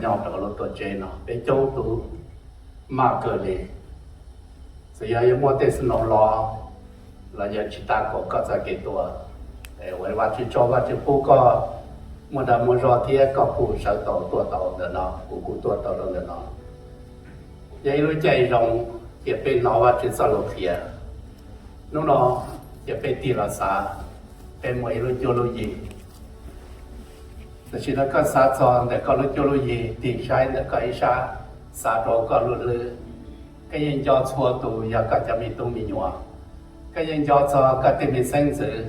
nyob rau lub tuam tsev no peb coob tus maj kawg li. Txawm yog yuav muaj tej xwb no los, los yog tsis tas kom koj txoj kev tuag, es ua Vajtswv tsaug, Vajtswv pub koj muaj dag muaj zog thiab koj kuj sawv tau tuaj tau ntawm no, kuv kuj tuaj tau rau ntawm no. Yog ib lub caij zoo, ces peb hnov Vajtswv txoj lus qhia. Hnub no, ces peb tig los xav, peb muaj ib lub cuab lub yig. Tam sim no koj xav txog ntawm koj lub cuab lub yig, tig saib ntawm koj ib sab, xav rau koj lub hlwb. Koj yeej nco txhua tus yog koj cov me tub me nyuam. Koj yeej nco txog koj tej me xeeb ntxwv,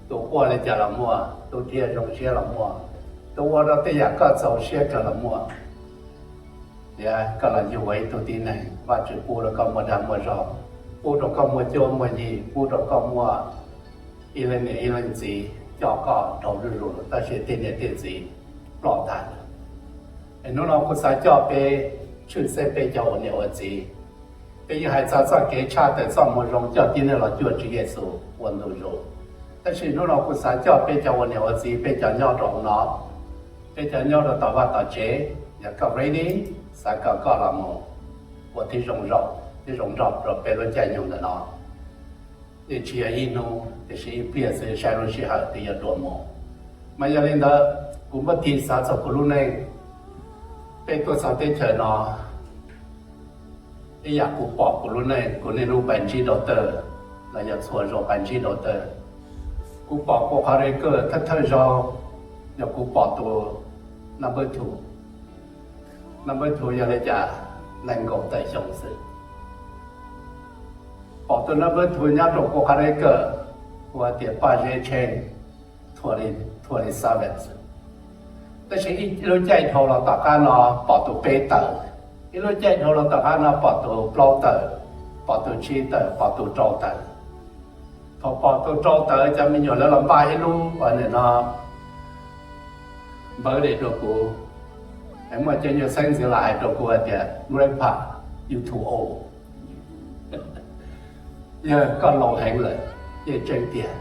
tus quaj li cas los muaj, tus dhia zoo siab los muaj, tus ua rau tej yam koj txaus siab kawg los muaj. Thiab koj los yug ua ib tug tib neeg, Vajtswv pub rau koj muaj dag muaj zog, pub rau koj muaj cuab muaj yig, pub rau koj muaj ib leej niam ib leej txiv coj koj rau zuj zus, tab sis tej niam tej txiv ploj tag lawm. Es hnub no kuv xav coj peb tshwj xeeb peb cov ua niam ua txiv, peb yeej hais txog txoj kev tshaj tawm txoj moo zoo coj tib neeg los cuag Tswv Yexus ua ntu zus. Tab sis hnub no kuv xav coj peb cov ua niam ua txiv, peb cov nyob rau hauv no, peb cov nyob rau tom vaj tom tsev, yog koj ready, xav kom koj los mus ua tib zoo zaum tib zoo nrog rau peb lub caij nyoog ntawm no. Yeej tsis yog ib hnub, tiam sis ib pliag xwb saib lub sij hawm twb yuav dua mus. Mas yog li ntawd, kuv muab tig xav txog kuv lub neej, peb tuaj txog teb chaws no, ib yam kuv pom kuv lub neej, kuv niaj hnub pais ntsib dau tawg, los yog txhua zaus pais ntsib dau tawg. Kuv pom kuv qhov dej kawg thawj thawj zaug, yog kuv pom tus number two. Number two yog li cas? Nees nkaum tawm xyoo xwb. Pom tus number two nyob rau kuv qhov dej kawg, kuv hais tias Paj Zeb Tsheej, twenty seven xwb. Tab sis ib lub caij dhau los tom qab no pom tus peb tawm, ib lub caij dhau los tom qab no pom tus plaub tawm, pom tus tsib tawm, pom tus rau tawm. Thaum pom tus rau tawm, cov me nyuam lawv los npaj ib lub ua nim no npawv li rau kuv. Es muaj cov nyuag xeeb ntxwv los hais rau kuv hais tias, Grandpa, you too old. Yog koj laus heev lawm. Yeej tseeb tiag,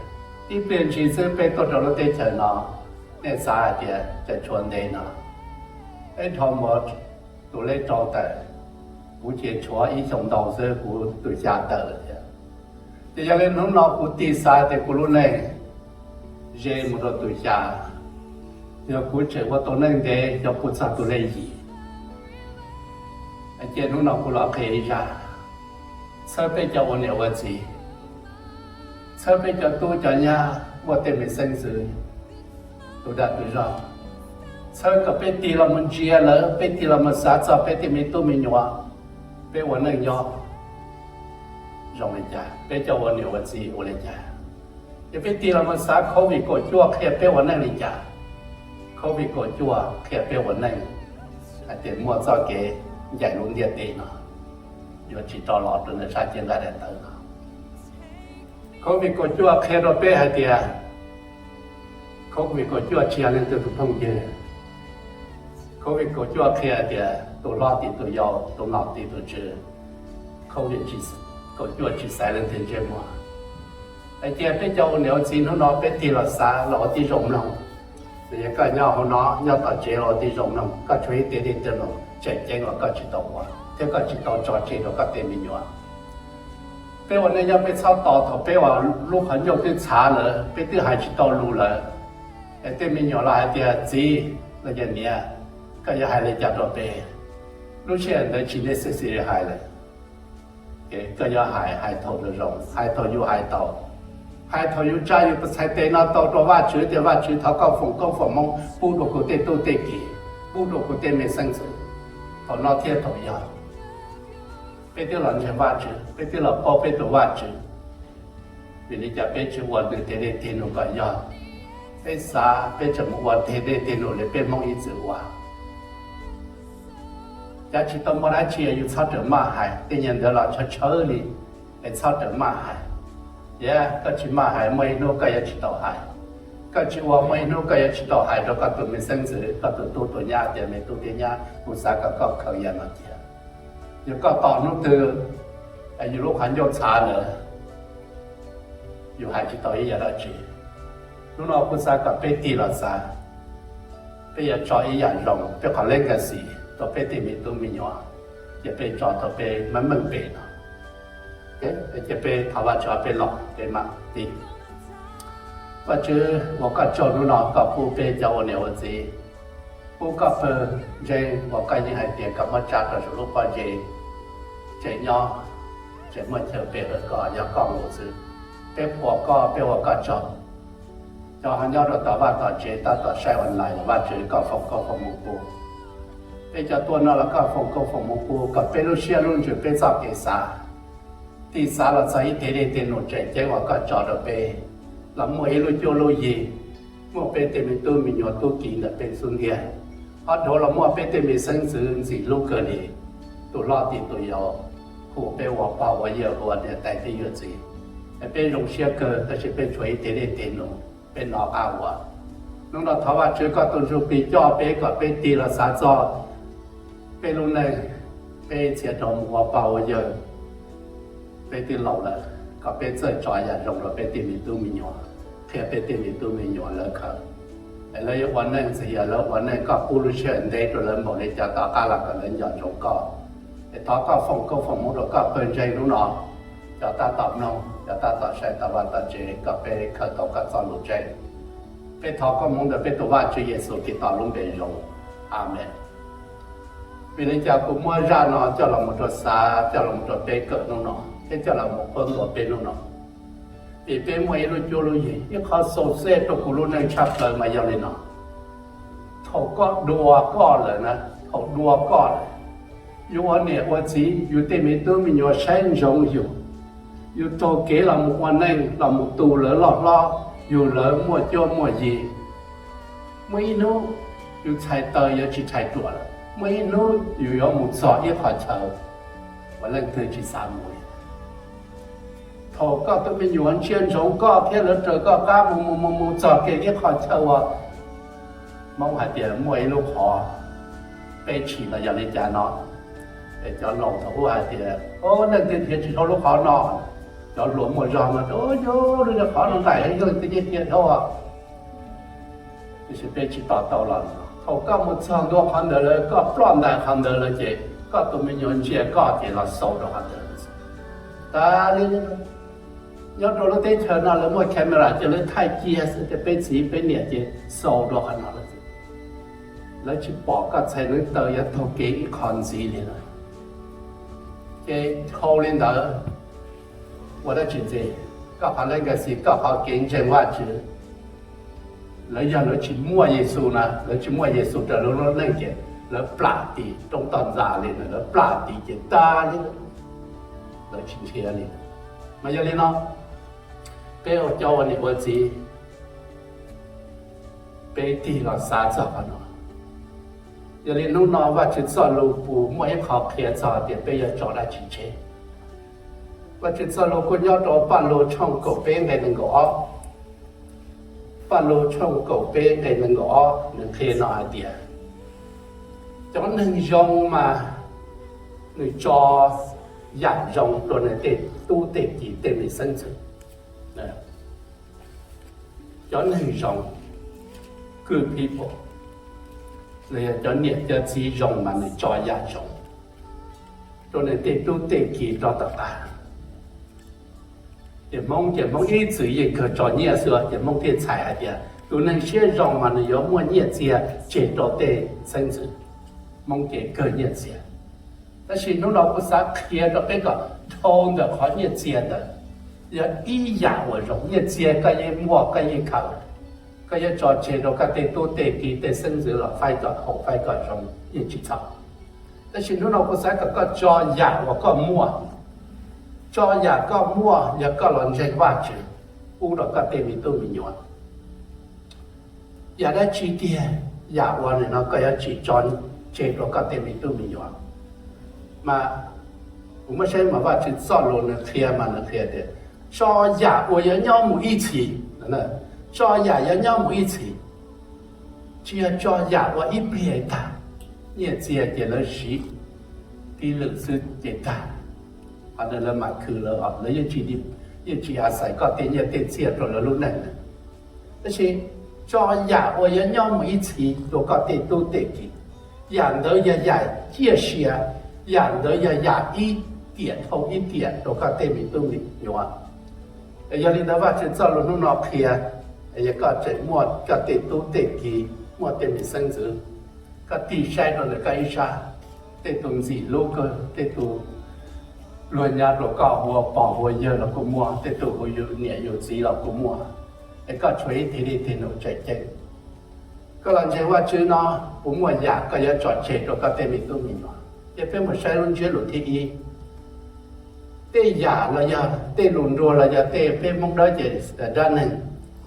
ib pliag ntshis xwb peb tuaj rau lub teb chaws no, nej xav hais tias cov tshuav ntev no, peb dhau mus tus lej rau tawm, kuv ces tshuav ib xyoos ntau xwb kuv tus xya tawm lawm thiab. Ces yog li hnub no kuv tig xav tias kuv lub neej ze mus rau tus xya, yog kuv tseem ua tau neej ntev yog kuv txog tus lej yim. Ces hnub no kuv los qhia ib zaj txhawb peb cov ua niam ua txiv, txhawb peb cov tub cov nyab muaj tej me xeeb ntxwv, tus dag tus zog, txhawb kom peb tig los mus ntsia lawv, peb tig los mus xav txog peb tej me tub me nyuam, peb ua neej nyob zoo li cas, peb cov ua niam ua txiv ua li cas. Ces peb tig los mus xav Covid kaum cuaj qhia peb ua neej li cas. Covid kaum cuaj qhia peb ua neej hais tias muaj txoj kev ncaim lub ntiaj teb no yuav tsis rov los rau ntawm sab cev nqaij daim tawv no. Covid kaum cuaj qhia rau peb hais tias Covid kaum cuaj tsis yog leej twg tus phooj ywg. Covid kaum cuaj qhia tias tus hlob tim tus yau, tus nom tim tus tswv. Covid kaum cuaj tsis xaiv leej twg ntsej muag. Es cia peb cov ua niam ua txiv hnub no peb tig los xav los ua tib zoo mloog. Txawm yog koj nyob hauv no nyob tom tsev los ua tib zoo mloog, koj tshuav ib teg dej tej no tseem ceeb los koj tsis tau ua thiab koj tsis tau tso tseg rau koj tej me nyuam. Peb ua neej nyob peb txhob tos thaum peb ua lub qhov ncauj twb txhav lawm, peb twb hais tsis tau lus lawm, es tej me nyuam los hais tias, txiv los yog niam, koj yuav hais li cas rau peb? Lub sij hawm ntawd tsis necessary hais lawm. Koj yuav hais, hais thaum zoo zoo, hais thaum yus hais tau, hais thaum yus tsa yus tus txhais tes no tau rau Vajtswv tias, Vajtswv, thov koj foom koob foom hmoov pub rau kuv tej tub tej kiv, pub rau kuv tej me xeeb ntxwv thaum no thiab thaum yog. Peb twb los ntseeg Vajtswv, peb twb los paub peb tus Vajtswv, vim li cas peb tsis ua nws tej dej tej num kom yog? Peb xav peb tseem mus ua tej dej tej num li peb Hmoob ib txwm ua. Cav tsis tau muaj dab tsi yus txhob rawm maj hais, tej nyuag ntawd los tshawv tshawv li, es txhob rawm maj hais. Thiab koj tsis maj hais muaj ib hnub koj yuav tsis tau hais. Koj tsis ua muaj ib hnub koj yuav tsis tau hais rau koj tus me xeeb ntxwv, koj tus tub tus nyab tias, me tub me nyab, kuv xav kom koj khaws yam no cia. Yog koj tos hnub twg yus lub qhov ncauj txhav lawm, yus hais tsis tau ib yam dab tsi. Hnub no kuv xav kom peb tig los xav, peb yuav tso ib yam zoo peb qhov legacy rau peb tej me tub me nyuam, ces peb tso rau peb mab meej pem no. Ces peb thov Vajtswv peb los peb mam tig. Vajtswv, ua koj tsaug hnub no koj pub peb cov ua niam ua txiv, pub koj pawg ntseeg uas koj yeej hais tias koj muab tsa rau saum lub pob zeb, tseem nyob, tseem muaj chaw pe hawm koj, yog koj mus xwb. Peb qhuas koj, peb ua koj tsaug. Cov ho nyob rau tom vaj tom tsev tab tom saib online los Vajtswv koj foom koob foom hmoov pub. Peb cov tuaj no los koj foom koob foom hmoov pub kom peb lub siab lub ntsws peb txoj kev xav, tig xav los txog ib teg dej teg num tseem ceeb uas koj tso rau peb, los muaj ib lub cuab lub yig, muaj peb tej me tub me nyuam tub ki ntawm peb xub ntiag, ho dhau los muaj peb tej me xeeb ntxwv ntxim hlub kawg li, tus hlob tim tus yau, hu peb ua pog ua yawg ua niam tais txiv yawm txiv. Es peb zoo siab kawg tab sis peb tshuav ib teg dej teg num peb hnov qab ua. Hnub no thov Vajtswv koj tus ntsuj plig coj peb kom peb tig los xav txog peb lub neej, peb txhia rau mus ua pog ua yawg, peb twb laus lawm, kom peb txawj tso yam zoo rau peb tej me tub me nyuam, qhia peb tej me tub me nyuam lawv khaws, es lawv yuav ua neej txiv, yog lawv ua neej koj pub lub sij hawm ntev rau lawv npaum li cas tom qab los kom lawv nco ntsoov koj. Es thov koj foom koob foom hmoov rau koj pawg ntseeg hnub no, cov tab tom mloog, cov tab tom saib tom vaj tom tsev, kom peb khaws tau koj txoj lus ntseeg. Peb thov koob hmoov ntawm peb tus Vajtswv Yexus Khetos lub npe zoo, Amees. Vim li cas kuv muab zaj no coj los mus rau xav, coj los mus rau peb kawm hnub no, thiab coj los mus qhuab ntuas peb hnub no? Vim peb muaj ib lub cuab lub yig, ib qho xau xej rau kuv lub neej tshaj plaws mas yog li no. Thaum koj dua koj lawm na, thaum dua koj lawm, yus ua niam ua txiv, yus tej me tub me nyuam saib ntsoov yus, yus taug kev los mus ua neej los mus tu lawv loj hlob, yug lawv muaj cuab muaj yig. Muaj ib hnub yus txhais taw yuav tsis txhais ruam lawm, muaj ib hnub yus yuav mus txog ib qho chaw uas leej twg tsis xav mus li. Thaum koj tus me nyuam ntsia ntsoov koj thiab lawv raws koj qab mus mus mus mus txog kiag ib qho chaw uas Hmoob hais tias muaj ib lub qhov peb tshis los yog li cas no, es cov laus thaum ub hais tias, o, leej twg nrhiav tsis dhau lub qhov no, cov hluas muaj zog no, o, yog lub qhov no nqaim heev, yog leej twg nrhiav dhau. Tiam sis peb tsis to taub los, thaum koj mus txog ntua qhov ntawd lawm, koj ploj ntais qhov ntawd lawm ces koj tus me nyuam ntsia koj ces los xaus rau qhov ntawd. Tas li, nyob rau lub teb chaws no lawv muaj camera ces lawv thaij cia xwb, ces peb txiv peb niam ces xaus rau qhov no lawm. Lawv tsis pom koj txhais neev taw yuav taug kev ib qho ntxiv li lawm. Ces dhau li ntawd, ua dab tsi ntxiv? Koj qhov legacy, koj qhov kev ntseeg Vajtswv, lawv yog lawv tsis muaj Yexus na, lawv tsis muaj Yexus raws lawv lub neej ces lawv plam tim roob toj ntxas li, lawv plam tim ces tas li, lawv tsis nrhiav li. Mas yog li no, peb ua cov ua niam ua txiv, peb tig los xav txog qhov no. Yog li hnub no Vajtswv txoj lus puas muaj ib qho qhia txog tias peb yuav tso dab tsi tseg? Vajtswv txoj lus kuj nyob rau Paj Lug tshooj kaum peb nqe nees nkaum ob. Paj Lug tshooj kaum peb nqe nees nkaum ob nws qhia no hais tias, cov neeg zoo mas nws tso yam zoo rau nws tej tub tej ki tej me xeeb ntxwv. Cov neeg zoo, good people, los yog cov niam cov txiv zoo mas nws tso yam zoo rau nws tej tub tej ki rau tom qab. Ces Hmoob, ces Hmoob ib txwm yeej kawg tso nyiaj xwb, ces Hmoob thiaj txhais hais tias tus neeg siab zoo mas nws yuav muaj nyiaj txiag tseg rau tej xeeb ntxwv. Hmoob ces kawg nyiaj txiag. Tab sis hnub no kuv xav qhia rau peb kom dhau ntawm qhov nyiaj txiag ntawd, yog ib yam uas zoo. Nyiaj txiag koj yeej muaj, koj yeej khaws, koj yuav tso tseg rau koj tej tub tej ki tej xeeb ntxwv los faib kom haum faib kom zoo yeej tsis txhaum. Tab sis hnub no kuv xav kom koj tso yam uas koj muaj, tso yam koj muaj yog koj los ntseeg Vajtswv pub rau koj tej me tub me nyuam. Yam dab tsi tiag, yam uas nim no koj yuav tsis tso tseg rau koj tej me tub me nyuam? Mas kuv muab saib mas Vajtswv txoj lus nws qhia mas nws qhia tias tso yam uas yuav nyob mus ib txhis, tso yam yuav nyob mus ib txhis, tsis yog tso yam uas ib pliag tag. Nyiaj txiag ces lawv siv tib lwm xwb ces tag, qhov ntawd lawv mam khwv lawv, lawv yeej tsis, yeej tsis a xais koj tej nyiaj tej txiag rau lawv lub neej. Tab sis Tso yam uas yuav nyob mus ib txhis rau koj tej tub tej ki. Yam ntawd yog yam ciaj sia, yam ntawd yog yam ib tiam dhau ib tiam rau koj tej me tub me nyuam. Yog li ntawd Vajtswv txoj lus hnub no qhia, yog koj tseem muaj koj tej tub tej ki, muaj tej me xeeb ntxwv, koj tig saib rau ntawm koj ib sab, tej tus ntxim hlub kawg, tej tus luag nyob rau koj ua pog ua yawg los kuj muaj, tej tus hu yus niam yus txiv los kuj muaj, es koj tshuav ib teg dej teg num tseem ceeb. Koj los ntseeg Vajtswv no, puas muaj yam koj yuav tso tseg rau koj tej me tub me nyuam? Ces peb mus saib lub ntsiab lus thib ib. Tej yam los yog tej lus nruas los yog tej peb Hmoob dawb ces dab neeg,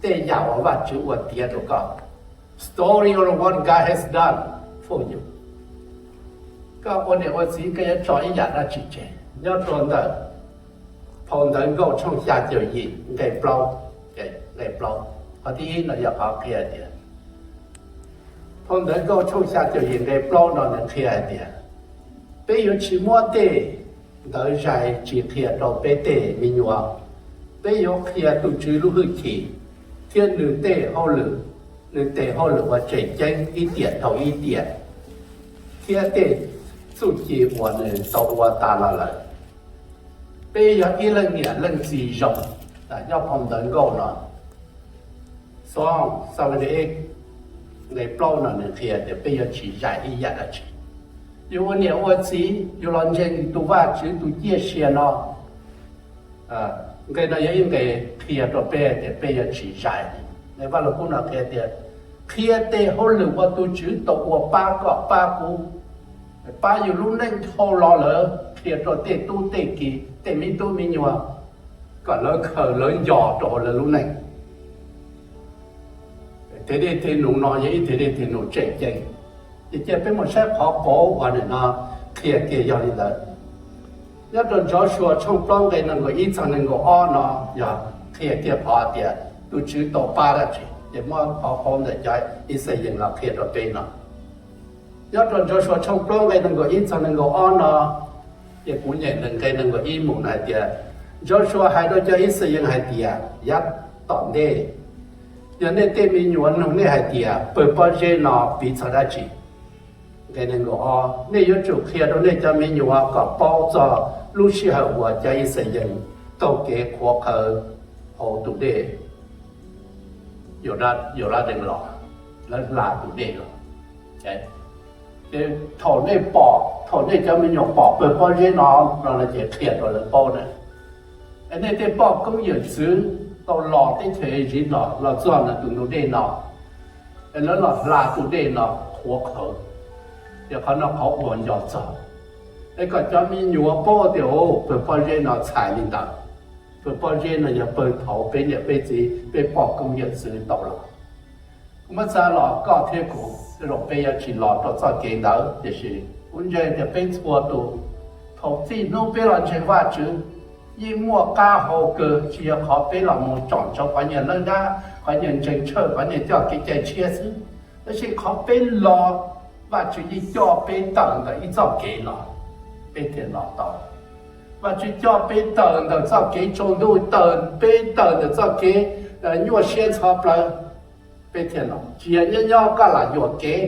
tej yam uas Vajtswv ua tiav rau koj. Story of what God has done for you. Koj ua niam ua txiv koj yuav tso ib yam dab tsi tseg? Nyob rau ntawm phau Ntawv Nkauj tshooj xya caum yim nqe plaub, nqe plaub, qhov thib ib no yog qhov qhia tias, phau Ntawv Nkauj tshooj xya caum yim nqe plaub no nws qhia hais tias, peb yuav tsis muab tej ntawd zais tsis qhia rau peb tej me nyuam. Peb yuav qhia tus Tswv lub hwj chim thiab nws tej hauj lwm, nws tes hauj lwm uas tseem ceeb ib tiam dhau ib tiam, thiab tej txuj ci uas nws tau ua tas los lawm. Peb yog ib leej niam leej txiv zoo, nyob phau Ntawv Nkauj no, Psalm seventy-eight, nqe plaub no nws qhia tias peb yuav tsis zais ib yam dab tsi. Yus ua niam ua txiv, yus los ntseeg tus Vajtswv tus ciaj sia no, nqe no yog ib nqe qhia rau peb tias peb yuav tsis zais. Nqe Vaj Lug Kub no qhia tias, qhia tes hauj lwm uas tus Tswv tau ua pab koj pab kuv, pab yus lub neej dhau los lawm, qhia rau tej tub tej ki, tej me tub me nyuam, kom lawv khaws lawv nco rau hauv lawv lub neej. Tes dej tes num no yog ib tes dej tes num tseem ceeb. Ces cia peb mus saib qhov pauv uas nim no qhia kiag yog li ntawd. Nyob rau Joshua tshooj plaub nqe nees nkaum ib txog nees nkaum ob no yog qhia kiag qhov tias tus Tswv tau pab dab tsi, ces muab qhov pauv ntawm cov Ixayees los qhia rau peb no. Nyob rau Joshua tshooj plaub nqe nees nkaum ib txog nees nkaum ob no, ces kuv nyem ntawm nqe nees nkaum ib mus no hais tias, Joshua hais rau cov Ixayees hais tias, yav tom ntej, yog nej tej me nyuam nug nej hais tias, pawg pob zeb no piv txog dab tsi? Nqe nees nkaum ob, nej yuav tsum qhia rau nej cov me nyuam kom paub txog lub sij hawm uas cov Ixayees taug kev qhuav qhawv hauv tus dej Yaudas dees los, lawv hla tus dej los. Ces thaum nej pom, thaum nej cov me nyuam pom pawg pob zeb no, no ces qhia rau lawv paub na. Nej tej poj koob yawm txwv tau los teb chaws Iziv los, los txog ntawm tus ntug dej no, es lawv los hla tus dej no qhuav qhawv, ces qhov no qhov uas nco txog, es kom cov me nyuam paub tias pawg pob zeb no txhais li ntawd. Pawg pob zeb no yog pawg thaud peb niam peb txiv peb poj koob yawm txwv tau los. Kuv muab txav los koj thiab kuv, tej zaum peb yuav tsis los rau txoj kev ntawd, tiam sis kuv ntseeg tias peb txhua tus, thaum txij hnub peb los ntseeg Vajtswv, yeej muaj qab hau kawg, tsis yog qhov peb los mus tsom ntsoov qhov nyias lawb dab, qhov nyias ntseeg tshawj, qhov nyias coj kev cai tshiab xwb. Tab sis qhov peb los, Vajtswv yeej coj peb tawm ntawm ib txoj kev los, peb thiaj los tau. Vajtswv coj peb tawm ntawm txoj kev tsaus ntuj, tawm peb tawm ntawm txoj kev nyuaj siab ntxhov plawv, peb thiaj los. Tsis yog nyob nyob koj lam yuam kev,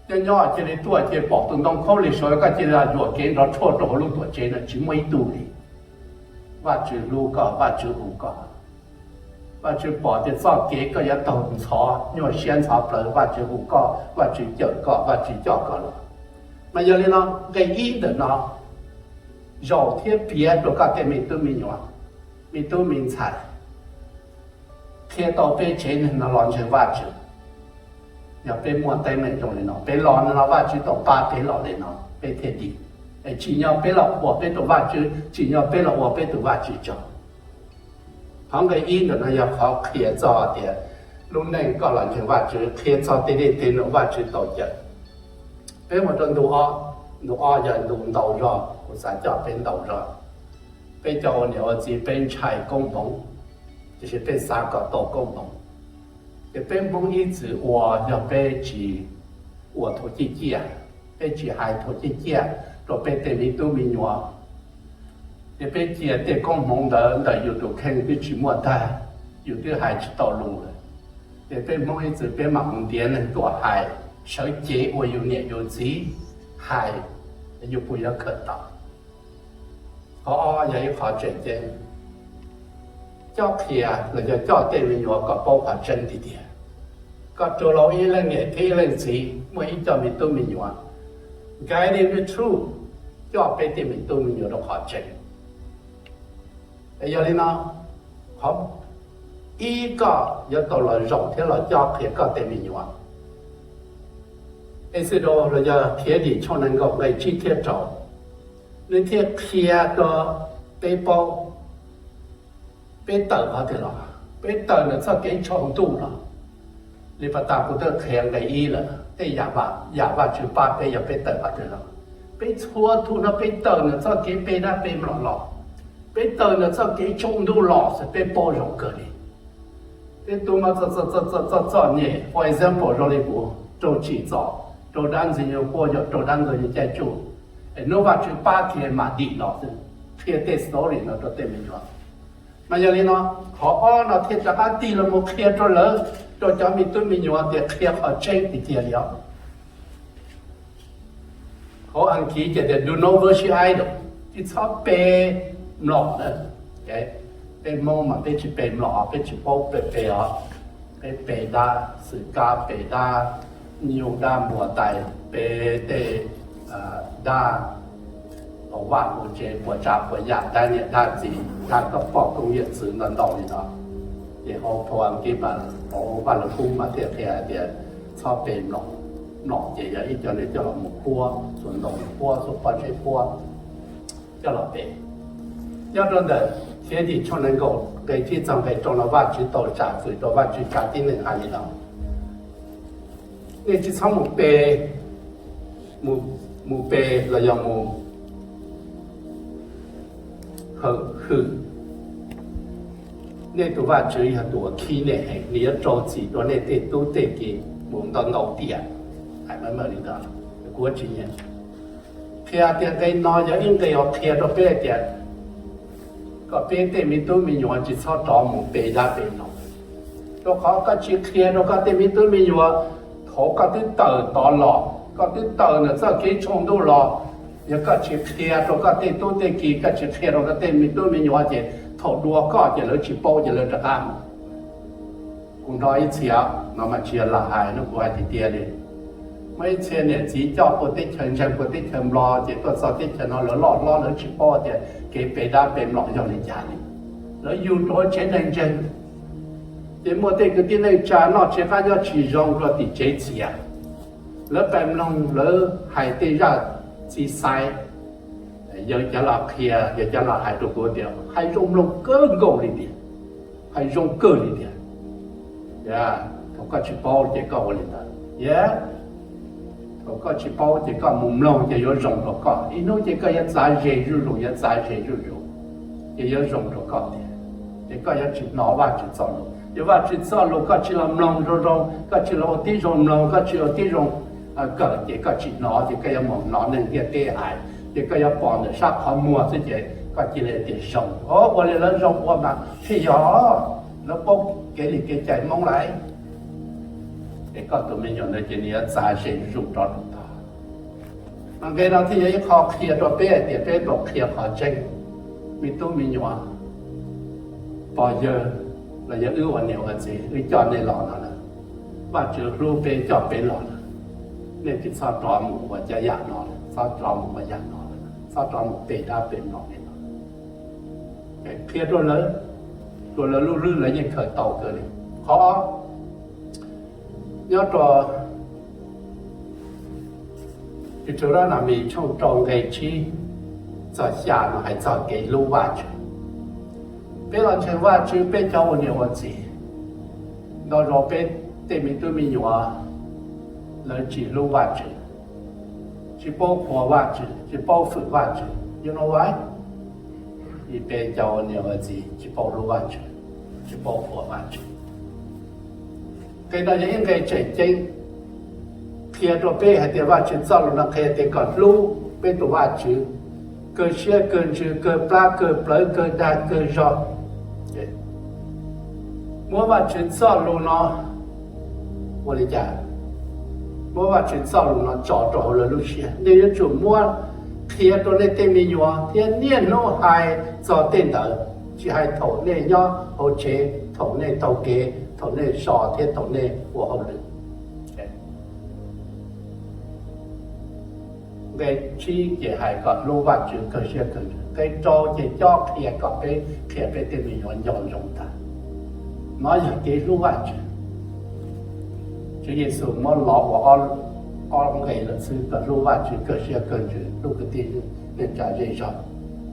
nyob nyob cia li tuaj cia li pom tus ntoo khaub lig saud koj cia li yuam kev nrov tshuaj rau hauv lub tuam tsev no, tsis muaj ib tug li. Vajtswv hlub koj, Vajtswv hu koj. Vajtswv pom tias txoj kev koj yuav taug ntxhov, nyuaj siab ntxhov plawv, Vajtswv hu koj, Vajtswv cawm koj, Vajtswv coj koj los. Mas yog li no, nqe ib ntawm no zaum thiab piav rau koj tej me tub me nyuam, me tub me ntxhais, qhia tau peb tsev neeg no los ntseeg Vajtswv. Yog peb muaj teeb meem zoo li no, peb los no Vajtswv tau pab peb los li no, peb thiaj dim. Es tsim nyog peb los qhuas peb tus Vajtswv, tsim nyog peb los ua peb tus Vajtswv tsaug. Qhov nqe ib ntawm no yog qhov qhia txog tias lub neej koj los ntseeg Vajtswv, qhia txog tej dej tej num Vajtswv tau cawm. Peb mus rau ntu ob, ntu ob yog ntu ntau zog, kuv xav coj peb ntau zog. Peb cov ua niam ua txiv peb ntshai koob hmoov, tiam sis peb xav kom tau koob hmoov. Ces peb Hmoob ib txwm ua, yog peb tsis ua thuav ciaj ciaj, peb tsis hais thuav ciaj ciaj rau peb tej me tub me nyuam, ces peb cia tej koob hmoov ntawd ntawm yus tus kheej twb tsis muaj tag, yus twb hais tsis tau lus lawm. Ces peb Hmoob ib txwm peb mam mus ntiav neeg tuaj hais, sawv cev ua yus niam yus txiv hais, yus puas yuav khaws tau? Qhov ob yog ib qho tseem ceeb, coj qhia los yog coj tej me nyuam kom paub qhov tseeb tiag tiag. Koj rau los ib leej niam thiab ib leej txiv muaj ib co me tub me nyuam, guide them to truth, coj peb tej me tub me nyuam rau qhov tseeb. Yog li no, qhov ib, koj yuav tau los zaum thiab los coj qhia koj tej me nyuam. Exodus los yog Khiavdim tshooj nees nkaum nqe tsib thiab rau, nws thiaj qhia rau peb paub, peb tawm qhov twg los, peb tawm ntawm txoj kev tshooj ntuj los. Li pas tas kuv twb qhia nqe ib lawm, tej yam Vajtswv pab peb yog peb tawm qhov twg los. Peb txhua tus no peb tawm ntawm txoj kev pe dab pe mlom los, peb tawm ntawm txoj kev tshooj ntuj los, peb paub zoo kawg li. Peb tus mas txom txom nyem, for example zoo li kuv raug tsim txom, raug dab ntxwg nyoog quaj, yog raug dab ntxwg nyoog caij tsuj, es hnub Vajtswv pab kiag mam dim los xwb. Qhia tej story no rau tej me nyuam. Mas yog li no, qhov ob no thiaj rov qab tig los mus qhia rau lawv, rau cov me tub me nyuam tias qhia qhov tseeb tiag tiag li os. Hauv Askiv ces tias do not worship idol, tsis txhob pe mlom na. Peb Hmoob mas peb tsis pe mlom, peb tsis paub pe pe os. Peb pe dab xwm kab, pe dab nyuj dab npua tais, pe tej dab hauv vaj hauv tsev, puas tsav puas yam, dab niam dab txiv, dab koj poj koob yawm txwv ntau ntau li no. Ces hauv phau Askiv, hauv Vaj Lug Kub mas thiaj qhia hais tias txhob pe mlom. Mlom ces yog ib co neeg coj los mus puab, xuas ntoo puab, xuas pob zeb puab, coj los pe. Nyob rau ntawm Khiavdim tshooj nees nkaum nqe tsib txog nqe rau no Vajtswv tau tshaj fwm rau Vajtswv tsa tib neeg hais li no: Nej tsis txhob mus pe, mus pe los yog mus hawm hwm nej tus Vajtswv yog tus uas khib nej heev, nws yuav rau txim rau nej tej tub tej ki mus ntau ntau tiam. Hais meej meej li ntawd, kuv tsis nyiam. Qhia tias nqe no yog ib nqe uas qhia rau peb hais tias kom peb tej me tub me nyuam tsis txhob rov mus pe dab pe mlom. Rau qhov koj tsis qhia rau koj tej me tub me nyuam, thaum koj twb tawm tod los, koj twb tawm ntawm txoj kev tshooj ntuj los, yog koj tsis qhia rau koj tej tub tej ki, koj tsis qhia rau koj tej me tub me nyuam ces thaum dua koj ces lawv tsis paub ces lawv rov qab mus. Kuv hnov ib txhia, no mas tsis yog lam hais, no kuv hais tiag tiag li. Muaj ib txhia niam txiv coj puag teb chaws ntseeg puag teb chaws Nplog ces tuaj txog teb chaws no lawv loj hlob lawv tsis paub tias kev pe dab pe mlom yog li cas li. Lawv yug rau tsev neeg ntseeg, ces muaj tej kwv tij neej tsa noj tsis qab nyob tsis zoo rau tim tsev txias. Lawv pais mloog lawv hais tej zaj txiv xaiv, yawg cov los qhia, yawg cov los hais rau kuv tias hais zoo mloog kawg nkaus li tiag, hais zoo kawg li tiag. Thaum koj tsis paub ces koj ua li ntawd, thaum koj tsis paub ces koj mus mloog ces yuav zoo rau koj, ib hnub ces koj yuav txav ze zuj zus, yuav txav ze zuj zus, ces yuav zoo rau koj tiag. Ces koj yuav tsis hnov Vajtswv txoj lus, yog Vajtswv txoj lus koj tsis los mloog zoo zoo, koj tsis los ua tib zoo mloog, koj tsis ua tib zoo kawm ces koj tsis hnov, ces koj yuav mus hnov neeg ntiaj teb hais, ces koj yuav pom ntawm sab qhov muag xwb ces koj cia li tias zoo, o ua li lawv zoo ua mas thiaj yog, lawv paub kev li kev cai Hmoob lawm. Ces koj tus me nyuam ntawd ces nws yuav txav ze zuj zus rov rau tod. Mas nqe no thiaj yog ib qho qhia rau peb hais tias peb tau qhia qhov tseeb. Me tub me nyuam, pog yawg los yog wb ua niam ua txiv wb coj nej los no na, Vajtswv hlub peb coj peb los na, nej tsis txhob rov mus ua cov yam no, txhob rov mus ua yam no, txhob rov mus pe dab pe mlom li no. Qhia rau lawv, rau lawv lub hlwb lawv yeej khaws tau kawg li. Qhov nyob rau Deuteronomy tshooj rau nqe tsib txog xya no hais txog kev hlub Vajtswv. Peb los ntseeg Vajtswv, peb cov ua niam ua txiv, ntau zaus peb tej me tub me nyuam lawv tsis hlub Vajtswv, tsis paub qhuas Vajtswv, tsis paub fwm Vajtswv. You know why? Vim peb cov ua niam ua txiv tsis paub hlub Vajtswv, tsis paub qhuas Vajtswv. Nqe no yog ib nqe tseem ceeb qhia rau peb hais tias Vajtswv txoj lus no qhia tias kom hlub peb tus Vajtswv kawg siab kawg ntsws, kawg plab kawg plawv, kawg dag kawg zog. Muab Vajtswv txoj lus no Ua li cas? Muab Vajtswv txoj lus no tso rau hauv lawv lub siab. Nej yuav tsum muab qhia rau nej tej me nyuam thiab niaj hnub hais txog tej ntawd, tsis hais thaum nej nyob hauv tsev, thaum nej taug kev, thaum nej so thiab thaum nej ua hauj lwm. Nqe tsib ces hais kom hlub Vajtswv kawg siab kawg ntsws. Nqe rau ces cob qhia kom peb qhia peb tej me nyuam nco ntsoov tag. No yog kev hlub Vajtswv. Tswv Yexus muab lov ua ob nqe lawm xwb, kom hlub Vajtswv kawg siab kawg ntsws, hlub kwv tij neej tsa zej zog.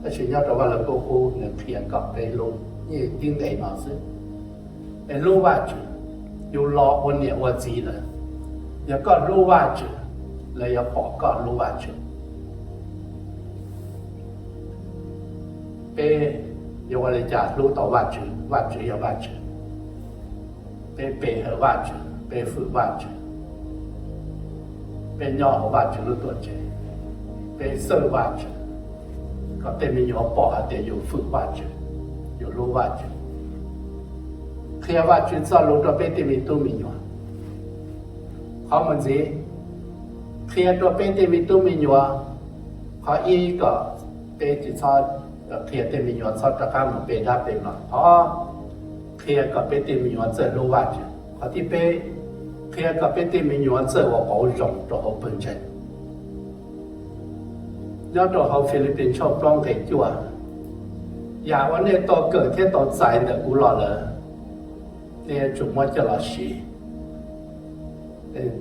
Tab sis nyob rau Vaj Lug Kub Qub nws qhia kom peb hlub ib nqe no xwb. Es hlub Vajtswv, yus los ua niam ua txiv lawm, yog koj hlub Vajtswv, lawv yuav pom koj hlub Vajtswv. Peb yuav ua li cas hlub tau Vajtswv? Vajtswv yog Vajtswv. Peb pe hawm Vajtswv, peb fwm Vajtswv, peb nyob hauv Vajtswv lub tuam tsev, peb xawj Vajtswv, kom tej me nyuam pom hais tias yus fwm Vajtswv, yus hlub Vajtswv. Qhia Vajtswv txoj lus rau peb tej me tub me nyuam. Qhov mus ntxiv, qhia rau peb tej me tub me nyuam. Qhov ib, kom peb tsis txhob, qhia tej me nyuam txhob rov qab mus pe dab pe mlom. Qhov ob, qhia kom peb tej me nyuam txawj hlub Vajtswv. Qhov thib peb, qhia kom peb tej me nyuam txawj ua qauv zoo rau hauv pawg ntseeg. Nyob rau hauv Filipis tshooj plaub nqe cuaj, yam uas nej tau kawm thiab tau txais ntawm kuv los lawm, nej yuav tsum muab coj los siv.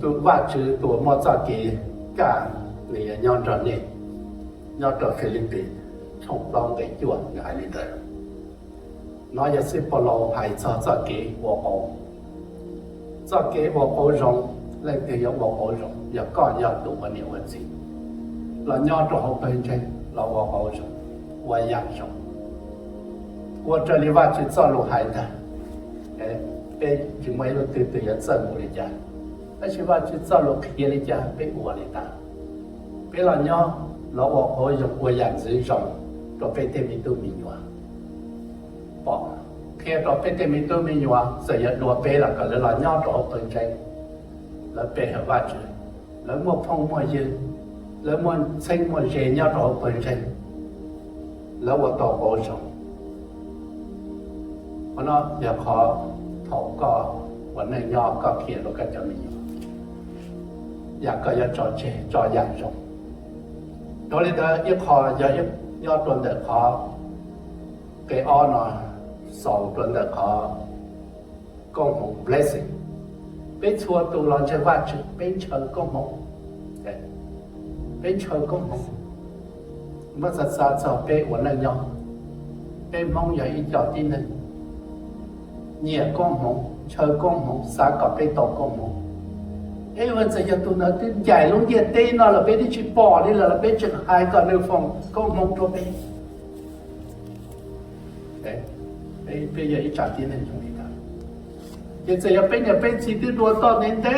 Tus Vajtswv tus uas muaj txoj kev kaj, nws yuav nyob nrog nej. Nyob rau Filipis tshooj plaub nqe cuaj nws hais li ntawd. No yog xib Paulus hais txog txoj kev ua qauv. Txoj kev ua qauv zoo, leej twg yuav ua qauv zoo? Yog koj yog tus ua niam ua txiv los nyob rau hauv pawg ntseeg los ua qauv zoo, ua yam zoo, ua raws li Vajtswv txoj lus hais ntag. Peb tsis muaj ib leej twg twg yuav txawj mus li cas, tab sis Vajtswv txoj lus qhia li cas peb ua li ntawd. Peb los nyob los ua qauv zoo, ua yam ntxwv zoo rau peb tej me tub me nyuam pom, qhia rau peb tej me tub me nyuam, txawm yog dua peb los kom lawv los nyob rau hauv pawg ntseeg, lawv pe hawm Vajtswv, lawv muaj phooj muaj ywg, lawv muaj txheeb muaj ze nyob rau hauv pawg ntseeg, lawv ua tau qauv zoo. Qhov no yog qhov thaum koj ua neej nyob koj qhia rau koj cov me nyuam yam koj yuav tso tseg tso yam zoo. Dhau li ntawd ib qho yog nyob rau ntawm qhov nqe ob no, xaus rau ntawm qhov koob hmoov, blessing. Peb txhua tus los ntseeg Vajtswv peb ntshaw koob hmoov. Peb ntshaw koob hmoov. Muab xav xav txog peb ua neej nyob, peb Hmoob yog ib co tib neeg nyiam koob hmoov, ntshaw koob hmoov, xav kom peb tau koob hmoov. Ib yam txawm yog tus ntawd twb ncaim lub ntiaj teb no los peb twb tsis pom li lawm los peb tseem hais kom nws foom koob hmoov rau peb. Peb yog ib tsoom tib neeg zoo li ntawd, ces txawm yog peb niam peb txiv twb dua toj ntev ntev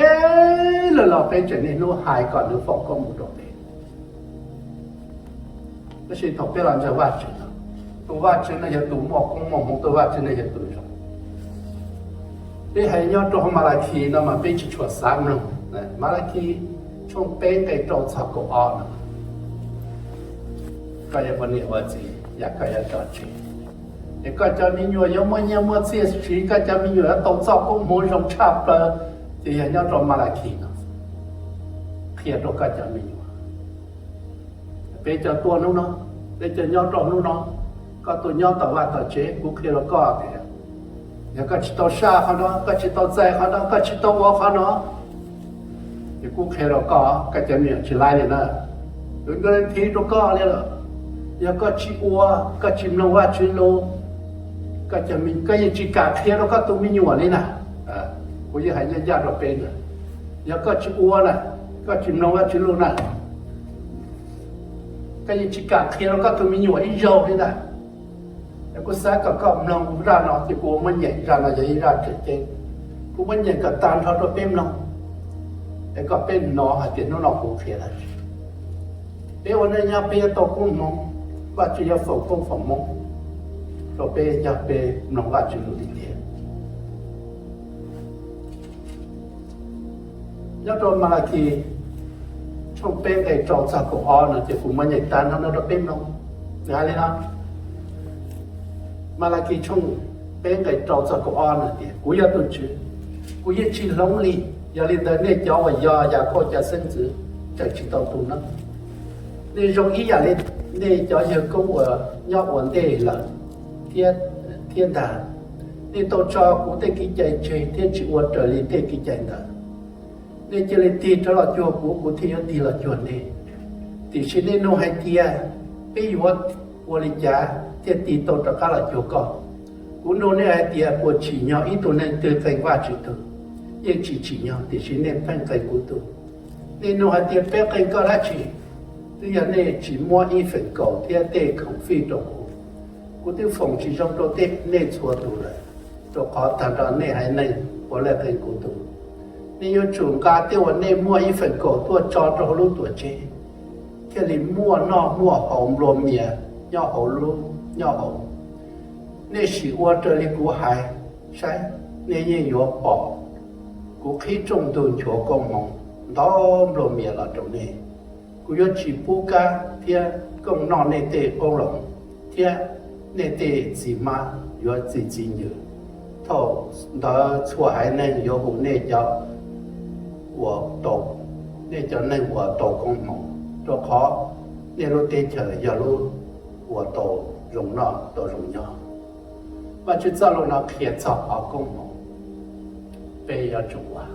lawm los peb tseem niaj hnub hais kom nws foom koob hmoov rau peb. Tab sis thaum peb los ntseeg Vajtswv no, tus Vajtswv no yog tus muaj koob muaj hmoov, tus Vajtswv no yog tus zoo. Peb hais nyob rau hauv Malakis no mas peb tsis tshua xav mloog. Malakis tshooj peb nqe rau txog kaum ob no, koj yuav ua niam ua txiv, yam koj yuav tso tseg, es koj cov me nyuam yuav muaj nyiaj muaj txiaj siv, koj cov me nyuam yuav tau txoj koob hmoov zoo tshaj plaws, ces yog nyob rau Malakis no qhia rau koj cov me nyuam. Peb cov tuaj hnub no, peb cov nyob rau hnub no, koj tuaj nyob tom vaj tom tsev, kuv qhia rau koj tias, yog koj tsis tau saj qhov no, koj tsis tau txais qhov no, koj tsis tau ua qhov no, ces kuv qhia rau koj, koj cov me nyuam tsis laib li na. Tus ntsuj thiv rau koj li lawm. Yog koj tsis ua, koj tsis mloog Vajtswv lus, koj yeej tsis kam qhia rau koj tus me nyuam li na. Kuv yeej hais ncaj ncaj rau peb na, yog koj tsis ua na, koj tsis mloog Vajtswv lus na, koj yeej tsis kam qhia rau koj tus me nyuam ib zaug li ntag. Kuv xav kom koj mloog zaj no, ces kuv muab nyeem, zaj no yog ib zaj tseem ceeb, kuv muab nyeem kom tag nrho rau peb mloog, es kom peb hnov hais tias hnub no kuv qhia dab tsi. Peb ua neej nyob peb yuav tau koob hmoov, Vajtswv yuav foom koob foom hmoov rau peb yog peb mloog Vajtswv lus tiag tiag. Nyob rau Malakis tshooj peb nqe rau txog kaum ob no ces kuv muab nyem tag no no rau peb mloog. Nws hais li no, Malakis tshooj peb nqe rau txog kaum ob no tias, kuv yog tus Tswv, kuv yeej tsis hloov li. Yog li ntawd nej cov uas yog Yakauj cov xeeb ntxwv tseem tsis tau tu no, nej zoo ib yam li nej cov yawg koob uas nyob ua ntej lawm thiab ntag. Nej tau tso kuv tej kev cai tseg thiab tsis ua raws li tej kev cai ntawd. Nej cia li tig rov los cuag kuv, kuv thiaj yuav tig los cuag nej. Tiam sis nej nug hais tias, peb yuav ua li cas thiaj tig tau rov qab los cuag koj? Kuv nug nej hais tias, puas tsim nyog ib tug neeg twg qee Vajtswv tug? Yeej tsis tsim nyog, tiam sis nej pheej qee kuv tug. Nej nug hais tias, peb qee koj dab tsi? Twb yog nej tsis muab ib feem kaum thiab tej khoom fij rau kuv. Kuv twb foom tsis zoo rau nej txhua tus lawm, rau qhov tag nrho nej haiv neeg puav leej qee kuv tug. Nej yuav tsum nqa tej uas nej muaj ib feem kaum tuaj tso rau hauv lub tuam tsev, thiaj li muaj noj muaj haus nplua mias nyob hauv lub nyob hauv. Nej sim ua raws li kuv hais saib, nej yeej yuav pom kuv qhib rooj ntug nchuav koob hmoov ntau nplua mias los rau nej. Kuv yuav tsis pub kab thiab kooj noj nej tej qoob loo, thiab nej tej txiv hmab yuav txi txiv ncws. Thaum ntawd txhua haiv neeg yuav hu nej cov uas tau, nej cov neeg uas tau koob hmoov, rau qhov nej lub teb chaws yog lub uas tau zoo noj tau zoo nyob. Vajtswv txoj lus no qhia txog qhov koob hmoov. Peb yuav tsum ua,